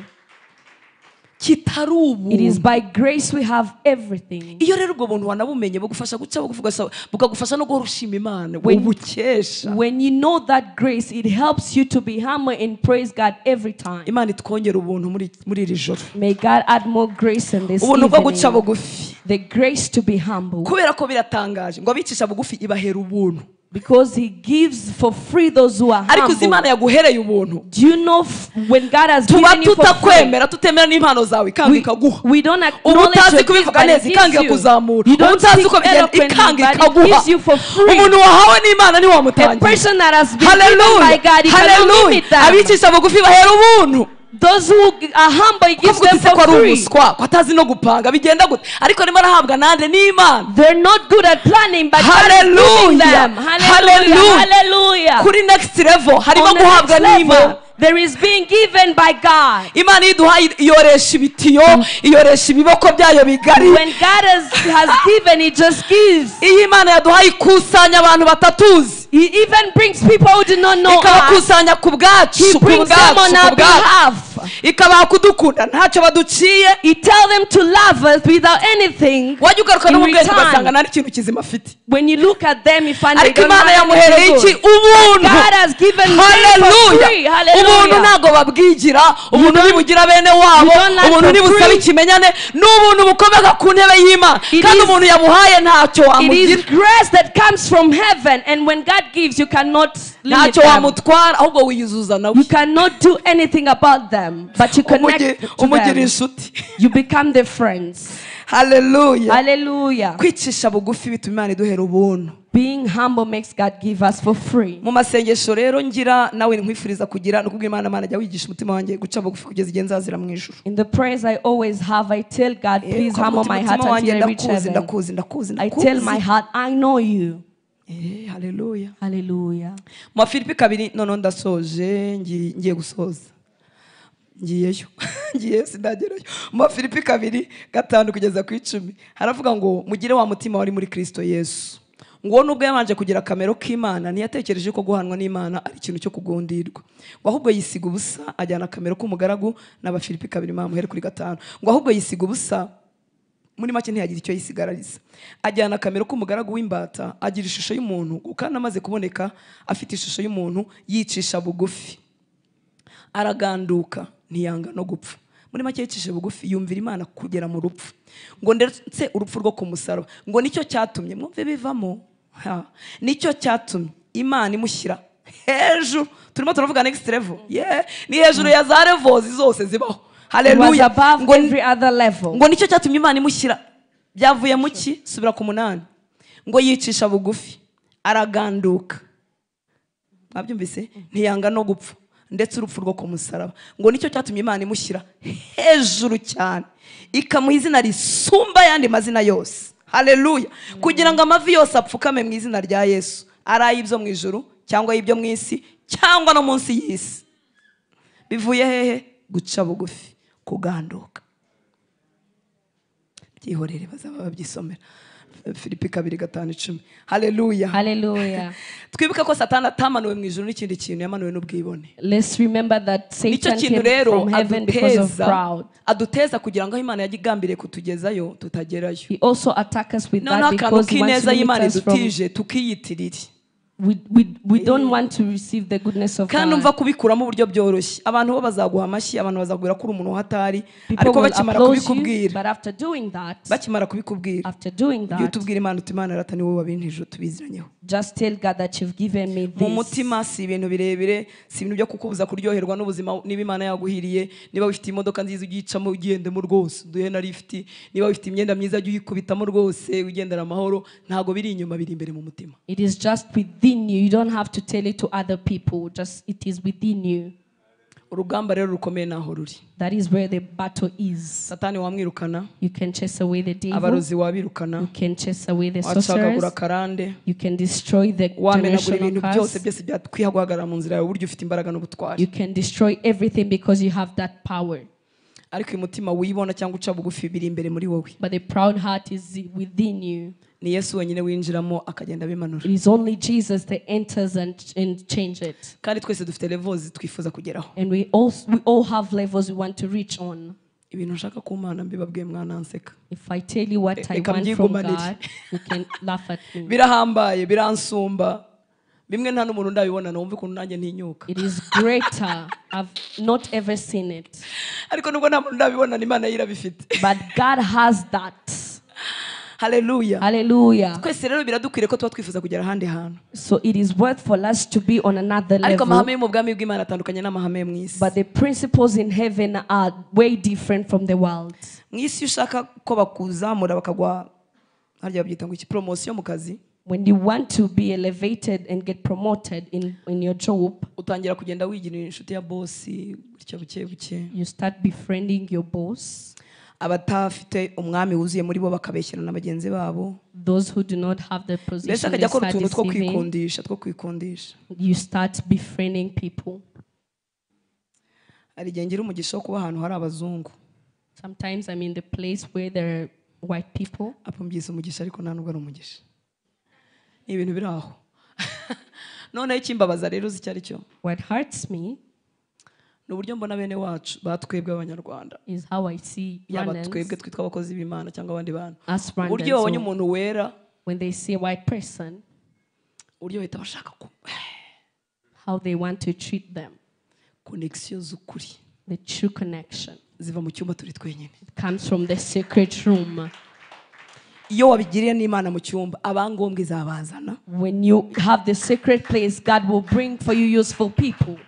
Kitari ubuntu. It is by grace we have everything. Iyo rero ubwo buntu wanabumenye bugufasha guca bugufi, bukagufasha no guhora ushima Imana, ubukesha. When you know that grace, it helps you to be humble and praise God every time. Imana itwongera ubuntu muri iri joro. May God add more grace in this Ubuntu bwo guca evening. bugufi. The grace to be humble. Kubera ko biratangaje ngo abicisha bugufi ibahera ubuntu. Because he gives for free those who are Ariko uzi humble. Imana yaguhereye ubuntu. Do you know when God has Tuba given you for free, tutakwemera, tutemera n'impano zawe, ikanga ikaguha. we don't Uba acknowledge utazi your gift, kubivuga but it neza, gives ikanga you. ikakuzamura. You Uba don't utazi speak uko bigenda, eloquently, ikanga but it ikaguha. gives you for free. Umuntu wahawe n'Imana A ntiwamutangira. person that has been given by Hallelujah. God, you cannot Hallelujah. limit them. Abicisha bugufi bahera ubuntu. Those who are humble, he gives Ukavuga them uti se ko for ari free. umuswa, ko atazi no gupanga, bigenda gute? Ariko arimo arahabwa nande n'Imana. They're not good at planning, but God is giving Hallelujah. them. Hallelujah. Hallelujah. Hallelujah. Kuri next level harimo On the guhabwa next level, n'Imana. there is being given by God. Imana iduha iyoresha ibitiyo, iyoresha ibiboko byayo bigari. When God has given, he just gives. Iyo Imana yaduhaye ikusanya abantu batatuzi. He even brings people who do not know us. Ikabakusanya ku bwacu, He ku brings them on bwacu, ku our bwacu. behalf. Ikabaha kudukunda ntacyo baduciye. He tell them to love us without anything. Wajya ugaruka no In mu bwenge return. ugasanga nta n'ikintu kizima afite. When you look at them, you find they Ariko don't Imana have yamuhereye anything iki? good. Ubuntu. God has given them for Hallelujah. free. Hallelujah. Ubuntu ntabwo babwigira, ubuntu ntibugira bene wabo, you don't learn ubuntu for ntibusaba free. ikimenyane, ni ubuntu bukomeka ku ntebe y'Imana. It Kandi umuntu yabuhaye ntacyo It wamugira. is grace that comes from heaven, and when God gives, you cannot limit Ntacyo them. wamutwara, ahubwo wiyuzuza nawe. You cannot do anything about them, but you connect to Umugira them. inshuti. You become their friends. Hallelujah. Hallelujah. Kwicisha bugufi bituma Imana iduhera ubuntu. Being humble makes God give us for free. Mu masengesho rero ngira nawe nkwifuriza kugira no kubwira Imana, Imana jya wigisha umutima wanjye guca bugufi kugeza igihe nzazira mu ijuru. In the prayers I always have, I tell God, please humble my heart until I reach heaven. Ndakuzi, ndakuzi, I tell my heart, I know you. Hallelujah. Hallelujah. Mu Bafilipi 2 noneho ndasoje, ngiye gusoza. Ngiyeyo. Ngiye sindagerayo. Mu Bafilipi 2:5 kugeza ku 10 haravuga ngo mugire wa mutima wari muri Kristo Yesu. Ngo nubwo yabanje kugira akamero k'Imana ntiyatekereje ko guhanwa n'Imana ari ikintu cyo kugundirwa. Ngo ahubwo yisiga ubusa ajyana akamero k'umugaragu n'Abafilipi 2 mamuhere kuri 5. Ngo ahubwo yisiga ubusa Muri make ntiyagira icyo yisigarariza. Ajyana akamero k'umugaragu w'imbata, agira ishusho y'umuntu, kandi amaze kuboneka afite ishusho y'umuntu yicisha bugufi. Araganduka ntiyanga no gupfa. Muri make yicisha bugufi yumvira Imana kugera mu rupfu. Ngo ndetse urupfu rwo ku musaraba. Ngo nicyo cyatumye mwumve bivamo. Nicyo cyatumye Imana imushyira hejuru. Turimo turavuga next level. Yeah, ni hejuru ya za levels zose zibaho. Hallelujah. Ngo every other level. Ngo nicyo cyatumye Imana imushyira. Byavuye mu ki? Subira ku 8. Ngo yicisha bugufi, araganduka. Mwabyumvise? Ntiyanga no gupfa, ndetse urupfu rwo ku musaraba. Ngo nicyo cyatumye Imana imushyira hejuru cyane, ikamuha izina risumba yandi mazina yose. Hallelujah. Kugira ngo amavi yose apfukame mu izina rya Yesu, ari ay'ibyo mu ijuru cyangwa ay'ibyo mu isi cyangwa no munsi y'isi. Bivuye hehe? Guca bugufi, kuganduka. Byihorere bazaba babyisomera. Filipi 2:5-10. Hallelujah. Hallelujah. Twibuke ko Satani atamanuwe mu ijuru n'ikindi kintu, yamanuwe n'ubwibone. Let's remember that Satan came from heaven because of proud. Aduteza kugira ngo aho Imana yagigambiriye kutugezayo tutagerayo. He also attacks us with that because he wants to limit us from tukiyitirira. We don't want to receive the goodness of God. Kandi umva kubikuramo uburyo byoroshye. Abantu bo bazaguha amashyi, abantu bazagwira kuri umuntu hatari, ariko bakimara kubikubwira. But after doing that, bakimara kubikubwira. After doing that, ujye utubwira Imana uti Imana rata ni wowe wabintije tubiziranyeho. Just tell God that you've given me this. Mu mutima si ibintu birebire, si ibintu byo kukubuza kuryoherwa n'ubuzima. Niba Imana yaguhiriye, niba ufite imodoka nziza ugicamo ugendemo rwose, duhe na lift, niba ufite imyenda myiza ujye uyikubitamo rwose, ugendera amahoro, ntago biri inyuma, biri imbere mu mutima. It is just within you. You don't have to tell it to other people. Just it is within you. Urugamba rero rukomeye naho ruri. That is where the battle is. Satani wamwirukana. You can chase away the devil. Abarozi wabirukana. You can chase away the sorcerers. Karande. You can destroy the generational curse. Byose byose byakwiha guhagarara mu nzira yawe uburyo ufite imbaraga n'ubutwari. You can destroy everything because you have that power. Ariko uyu mutima wibona cyangwa uca bugufi biri imbere muri wowe. But the proud heart is within you. Ni Yesu wenyine winjiramo akagenda abimanura. It is only Jesus that enters and change it. Kandi twese dufite levels twifuza kugeraho. And we all have levels we want to reach on. Ibintu nshaka ku Mana mbibabwiye mwananseka. If I tell you what I want from God, you can laugh at me. Birahambaye, biransumba. Bimwe nta n'umuntu ndabibona numva ukuntu nanjye ntinyuka. It is greater. I've not ever seen it. Ariko nubwo nta muntu ndabibona Imana yirabifite. But God has that. Hallelujah. Hallelujah. Twese rero biradukwiriye ko tuba twifuza kugera ahandi hantu. So it is worth for us to be on another level. Ariko amahame yo mu bwami bw'Imana atandukanye n'amahame yo mu isi. But the principles in heaven are way different from the world. Mu isi ushaka ko bakuzamura bakagwa harya babyita ngo iki promotion mu kazi. When you want to be elevated and get promoted in your job, utangira kugenda wigira inshuti ya boss gutya buke buke. You start befriending your boss. Abatafite umwami wuzuye muri bo bakabeshyana na bagenzi babo. Those who do not have the position, they start deceiving. You start befriending people. Hari igihe ngira umugisha wo kuba ahantu hari abazungu. Sometimes I'm in the place where there are white people. Apo mbyise umugisha ariko nta nubwo ari umugisha. Ni ibintu biri aho. Noneho ikimbabaza rero uzi icyo ari cyo. What hurts me n'uburyo mbona bene wacu batwebwe abanyarwanda is how I see yaba Rwandans, twebwe twitwa abakozi b'Imana cyangwa abandi bantu, us Rwandans, uburyo babonye umuntu wera, when they see a white person, uburyo bahita bashaka ku how they want to treat them. Connection z'ukuri, the true connection ziva mu cyumba turi twenyine. It comes from the secret room. Iyo wabigiriye n'Imana mu cyumba, abangombwa izabazana. When you have the secret place, God will bring for you useful people.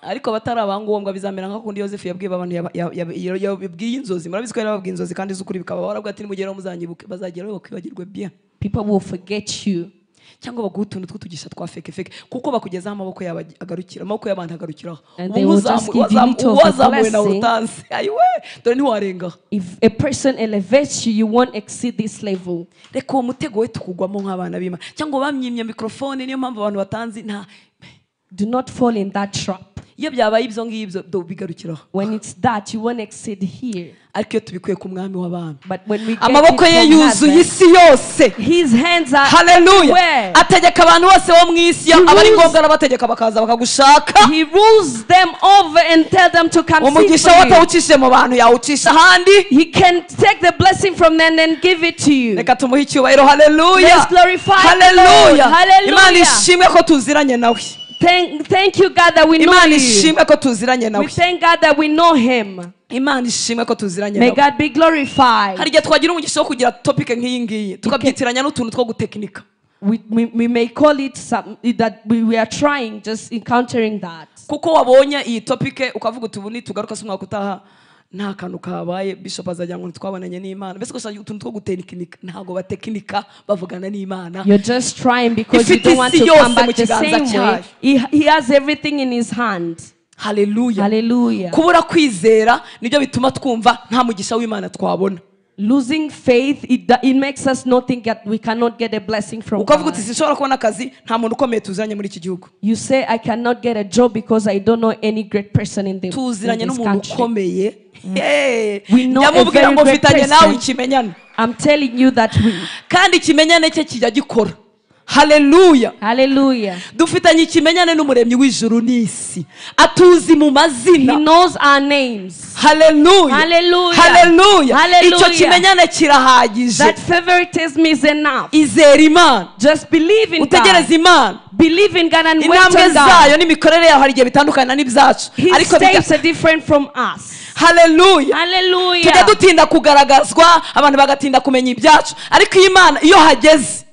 Ariko abatari abangombwa bizamera nka kundi Yosefu yabwiye abantu yabwiye inzozi. Murabizi ko yarababwiye inzozi kandi z'ukuri bikaba barabwa ati nimugeraho muzanyibuke, bazageraho bakwibagirwe bien. People will forget you. Cyangwa baguha utuntu tw'utugisha twa fake fake kuko bakugezaho amaboko yabo agarukira, amaboko y'abantu agarukiraho. Uwazamuwe na urutansi ayiwe dore ntiwarenga. If a person elevates you, you won't exceed this level. Reka uwo mutego we tukugwamo nk'abana b'Imana. Cyangwa bamyimye microphone, niyo mpamvu abantu batanzi nta. Do not fall in that trap. Iyo byabaye ibyo ngibyo bigarukiraho. When it's that, you won't exceed here. Ariko iyo tubikuye ku mwami w'abami, But when we get amaboko it ye from yuzuye heaven, isi yose. his hands are Haleluya. everywhere. Ategeka abantu bose bo mu isi, He aba ari rules- ngombwa arabategeka bakaza bakagushaka. He rules them over and tell them to come seek Umugisha for we you. atawucishije mu bantu yawucisha ahandi. He can take the blessing from them and give it to you. Reka tumuhe icyubahiro. Haleluya. Let's glorify the Lord. Haleluya. Hallelujah. Imana ishimwe ko tuziranye nawe. Thank you, God, that we know Imana you. ishimwe ko tuziranye nawe. We thank God that we know him. Imana ishimwe ko tuziranye May nawe. God be glorified. Hari igihe twagira umugisha wo kugira topic nk'iyi ngiyi tukabyitiranya n'utuntu two gutekinika. We may call it something that we are trying, just encountering that. Kuko wabonye iyi topic ukavuga uti ubu nitugaruka se umwaka utaha nta kantu kabaye, bishop azagira ngo ntitwabonanye n'Imana. Mbese gusa utuntu two gutekinika, ntabwo batekinika bavugana n'Imana. You're just trying because you Ifite don't want isi to come yose mu back the kiganza same way. cyayo. He has everything in his hand. Haleluya. Hallelujah. Kubura kwizera nibyo bituma twumva nta mugisha w'Imana twabona. Losing faith, it makes us not think that we cannot get a blessing from Ukavuga God. uti sinshobora kubona akazi, nta muntu ukomeye tuziranye muri iki gihugu. You say, I cannot get a job because I don't know any great person in Tuziranye this n'umuntu country. ukomeye. Hey, We know a ndamubwira very ngo great mfitanye nawe person. ikimenyane. I'm telling you that we. Kandi ikimenyane cye kijya gikora. Haleluya. Hallelujah. Dufitanye ikimenyane n'umuremyi w'ijuru n'isi. Atuzi mu mazina. He knows our names. Haleluya. Hallelujah. Haleluya. Hallelujah. Icyo kimenyane kirahagije. That favoritism is enough. Izera Imana. Just believe in Utegereze God. Imana. Believe in God and wait Intambwe on God. zayo n'imikorere yayo hari igihe bitandukana n'ibyacu. His Ariko steps are different from us. Haleluya. Hallelujah. Tujya dutinda kugaragazwa, abantu bagatinda kumenya ibyacu. Ariko Imana iyo hageze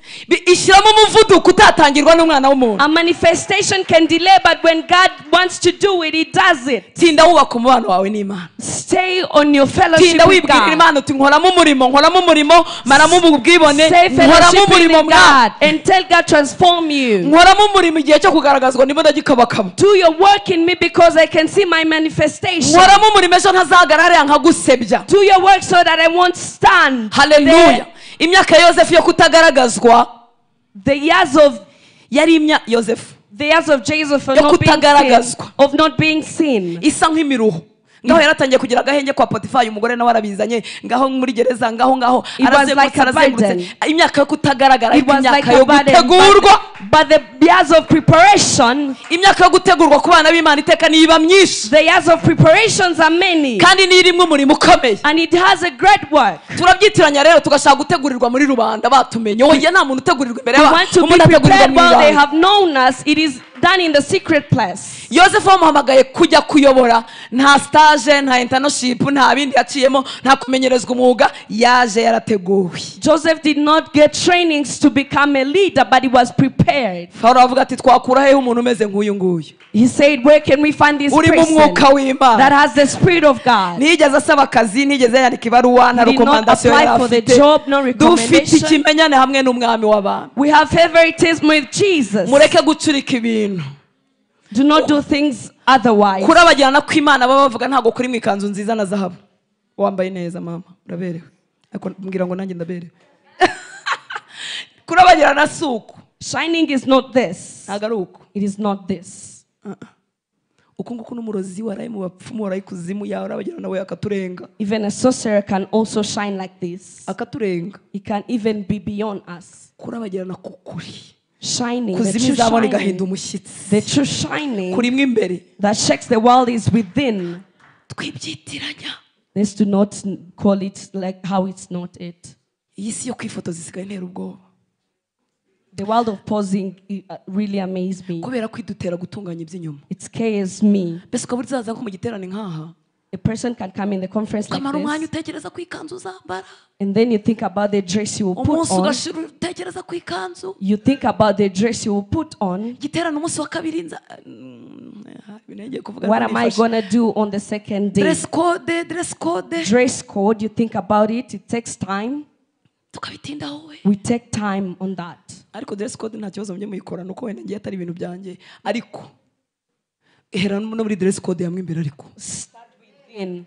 ishyiramo umuvuduko utatangirwa n'umwana w'umuntu. A manifestation can delay, but when God wants to do it, he does it. Tinda wubaka umubano wawe n'Imana. Stay on your fellowship Tinda with wibwirira God. Imana uti nkoramo umurimo, nkoramo umurimo, maramo ubwibone, Stay nkoramo fellowshiping umurimo with God and tell God transform you. Nkoramo umurimo igihe cyo kugaragazwa ndimo ndagikabakaba. Do your work in me because I can see my manifestation. Nkoramo umurimo ejo ntazahagarara nkagusebya. Do your work so that I won't stand. Hallelujah. Imyaka ya Yosefu yo kutagaragazwa, The years of yari imya Yosefu. The years of Jesus Yo of not being seen, kutagaragazwa. of not being seen. Isa nk'imiruho. Ngaho yaratangiye kugira agahenge kwa Potifari, umugore nawe arabizanye, ngaho muri gereza, ngaho ngaho It was like a arazengurutse. Imyaka yo kutagaragara, It was imyaka like yo a burden, gutegurwa. but the years of preparation, Imyaka yo gutegurwa ku bana b'Imana iteka niba myinshi. the years of preparations are many. Kandi ni rimwe umurimo ukomeye. And it has a great work. Turabyitiranya rero tugashaka gutegurirwa muri rubanda batumenye. Oya, nta muntu utegurirwa imbere We y'abantu. want to be Umuntu ategurirwa prepared mu while they ibanga. have known us. It is done in the secret place. Yosefu bamuhamagaye kujya kuyobora, nta stage, nta internship, nta bindi yaciyemo, nta kumenyerezwa umwuga, yaje yarateguwe. Joseph did not get trainings to become a leader, but he was prepared. Farawo avuga ati twakura hehe umuntu umeze nk'uyu nguyu? He said, where can we find this Uri mu person mwuka w'Imana. that has the Spirit of God? Ntiyigeze asaba akazi, ntiyigeze yandika ibaruwa, nta He did not recommendation apply yari for the afite. job, no Dufite recommendation. ikimenyane hamwe n'umwami w'abantu. We have favoritism with Jesus. Mureke gucurika ibintu. Do not do things otherwise. Kurabagirana kw'Imana baba bavuga ntabwo kuri mu ikanzu nziza na zahabu. Wambaye neza mama, uraberewe. Ariko mbwira ngo nanjye ndaberewe. Kurabagirana si uku. Shining is not this. Ntabwo ari uku. It is not this. Uku nguku n'umurozi waraye mu bapfumu, waraye ikuzimu, yawe urabagirana nawe akaturenga. Even a sorcerer can also shine like this. Akaturenga. He can even be beyond us. Kurabagirana kukuri. Shining, the Kuzimu true izabona igahinda shining, umushyitsi. the true shining Kuri mwe imbere. that shakes the world is within. Twibyitiranya. Let's do not call it like how it's not it. Iyi si yo kwifotoza isigaye intera ubwoba. The world of posing really amazed me. Kubera kwidutera gutunganya iby'inyuma. It scares me. Mbese ukaba uzaza nko mu giterane nk'aha. A person can come in the conference like Ukamara umwanya this, utekereza ku ikanzu uzambara. and then you think about the dress you will put Umunsi on. ugashira utekereza ku ikanzu. You think about the dress you will put on. Igiterane umunsi wa kabiri nza, ibintu ngiye kuvuga What am I nifashe. going to do on the second day? Dress code, dress code. Dress code, you think about it, it takes time. Tukabitindaho we. We take time on that. Ariko dress code nta kibazo mujye muyikora, nuko wenda ngiye atari ibintu byanjye, ariko hera no muri dress code yamwe imbere ariko. Start within.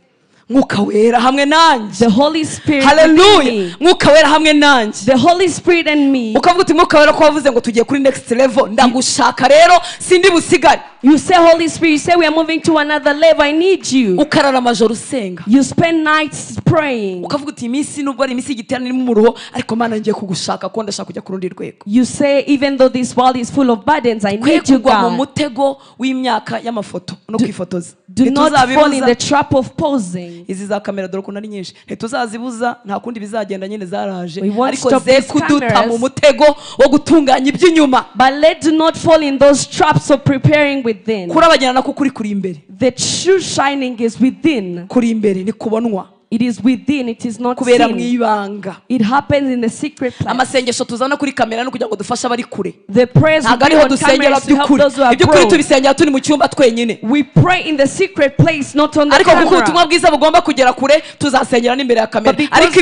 Mwuka Wera hamwe nanjye. The Holy Spirit. Hallelujah. Mwuka Wera hamwe nanjye. The Holy Spirit and me. Ukavuga uti Mwuka Wera ko wavuze ngo tugiye kuri next level, ndagushaka rero sindi busigare. You say, Holy Spirit, you say we are moving to another level, I need you. Ukarara amajoro usenga. You spend nights praying. Ukavuga uti iminsi nubwo ari iminsi y'igiterane irimo umuruho, ariko Mana ngiye kugushaka ko ndashaka kujya ku rundi rwego. You say, even though this world is full of burdens, I need you, kugwa mu God. mutego w'imyaka y'amafoto no kwifotoza. Do not fall in the trap of posing. Izi za kamera dore ukuntu ari nyinshi, ntituzazibuza, nta kundi bizagenda nyine zaraje, ariko ze kuduta mu mutego wo gutunganya iby'inyuma. But let do not fall in those traps of preparing within. Kurabagirana ko kuri kuri imbere. The true shining is within. Kuri imbere ni kubonwa. It is within, it is not kubera seen. Mwibanga. It happens in the secret place. Amasengesho tuzana kuri kamera no kugira ngo dufashe abari kure. The prayers we ntabwo bring ariho on dusengera camera is to help by'ukuri. those who are Iby'ukuri broke. tubisengera turi mu cyumba twenyine. We pray in the secret place, not on the Ariko kuko camera. ubutumwa bwiza bugomba kugera kure, tuzasengera n'imbere ya kamera. But Ariko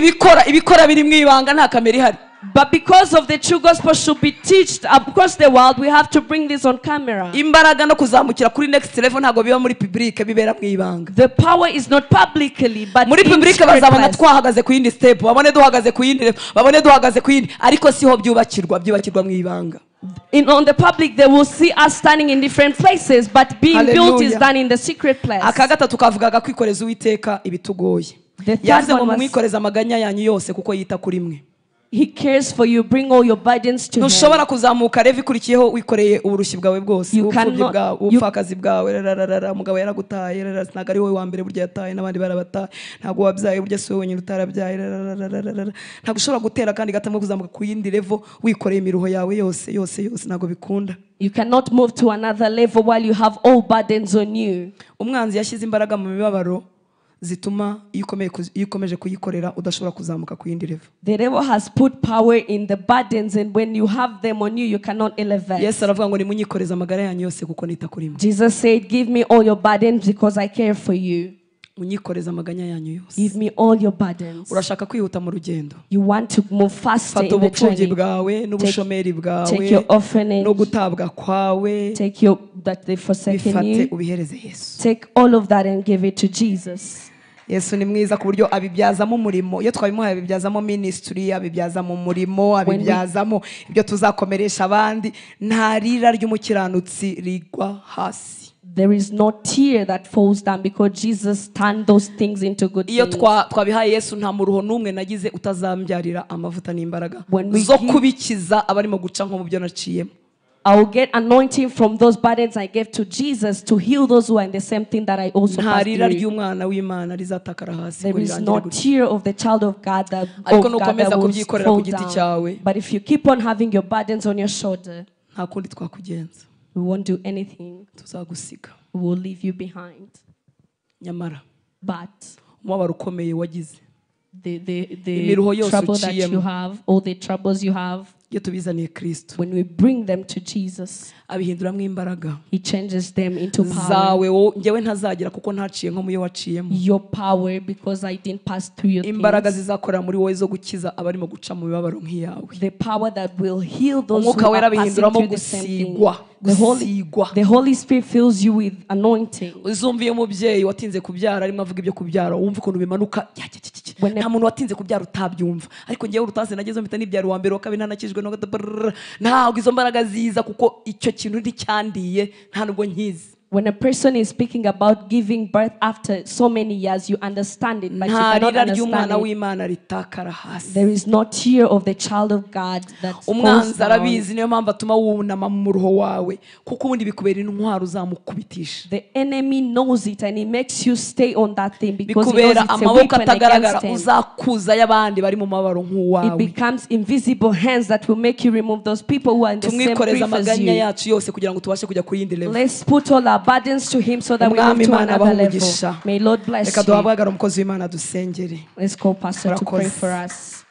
ibikora biri mwibanga, nta kamera ihari. But because of the true gospel should be taught across the world, we have to bring this on camera. Imbaraga no kuzamukira kuri next level ntabwo biba muri public, bibera mwibanga. The power is not publicly, but muri in public secret bazabona place. twahagaze ku yindi step, babone duhagaze ku yindi level, babone duhagaze ku yindi, ariko siho byubakirwa, byubakirwa mwibanga. On the public, they will see us standing in different places, but being built is Hallelujah. done in the secret place. Aka gatatu kavugaga kwikoreza Uwiteka ibitugoye. The third Yavuze ngo one was, mumwikoreze amaganya yanyu yose kuko yita kuri mwe. He cares for you. Bring all your burdens to him. Ntushobora kuzamuka rev ikurikiyeho wikoreye uburushyi bwawe bwose, You ubupfubyi cannot- bwawe, ubupfakazi bwawe, rararara, umugabo yaragutaye, rarara, ntabwo ari wowe wa mbere burya yataye n'abandi barabataye, ntabwo wabyaye burya si wowe wenyine utarabyaye, rararara. Ntabwo ushobora gutera kandi gatambwe kuzamuka ku yindi level wikoreye imiruho yawe yose yose yose, ntabwo bikunda. You cannot move to another level while you have all burdens on you. Umwanzi yashyize imbaraga mu mibabaro zituma iyo ukomeje kuyikorera udashobora kuzamuka ku yindi level. The devil has put power in the burdens, and when you have them on you, you cannot elevate. Yesu aravuga ngo nimunyikoreze amagara yanyu yose kuko nita kuri mwe. Jesus said, give me all your burdens because I care for you. Munyikoreze amaganya yanyu yose. Give me all your burdens. Urashaka kwihuta mu rugendo. You want to move faster Fata in the ubupfubyi journey. bwawe n'ubushomeri bwawe, Take your orphanage. no gutabwa kwawe. Take your that they forsaken Bifate you. ubihereze Yesu. Take all of that and give it to Jesus. Yesu ni mwiza ku buryo abibyazamo umurimo. Iyo twabimuhaye abibyazamo ministry, abibyazamo umurimo, abibyazamo ibyo tuzakomeresha abandi. Nta rira ry'umukiranutsi rigwa hasi. There is no tear that falls down because Jesus turned those things into good Iyo things. twabihaye Yesu nta muruho n'umwe nagize utazambyarira amavuta n'imbaraga zo kubikiza abarimo guca nko mu byo naciyemo. I will get anointing from those burdens I gave to Jesus to heal those who are in the same thing that I also passed through. There is no tear of the child of God that, will fall down. But if you keep on having your burdens on your shoulder, we won't do anything. We will leave you behind. But the trouble that you have, all the troubles you have, when we bring them to Jesus, He changes them into power. Your power, because I didn't pass through your things. The power that will heal those who are passing through the same thing. The Holy Spirit fills you with anointing. When a person is speaking about giving birth after so many years, you understand it, but you cannot understand it. There is no tear of the child of God that falls down. The enemy knows it and he makes you stay on that thing because he knows it's a weapon against him. It becomes invisible hands that will make you remove those people who are in the same grief as you. Let's put all our burdens to him so that we move to another level. May Lord bless you. Let's call Pastor to pray for us.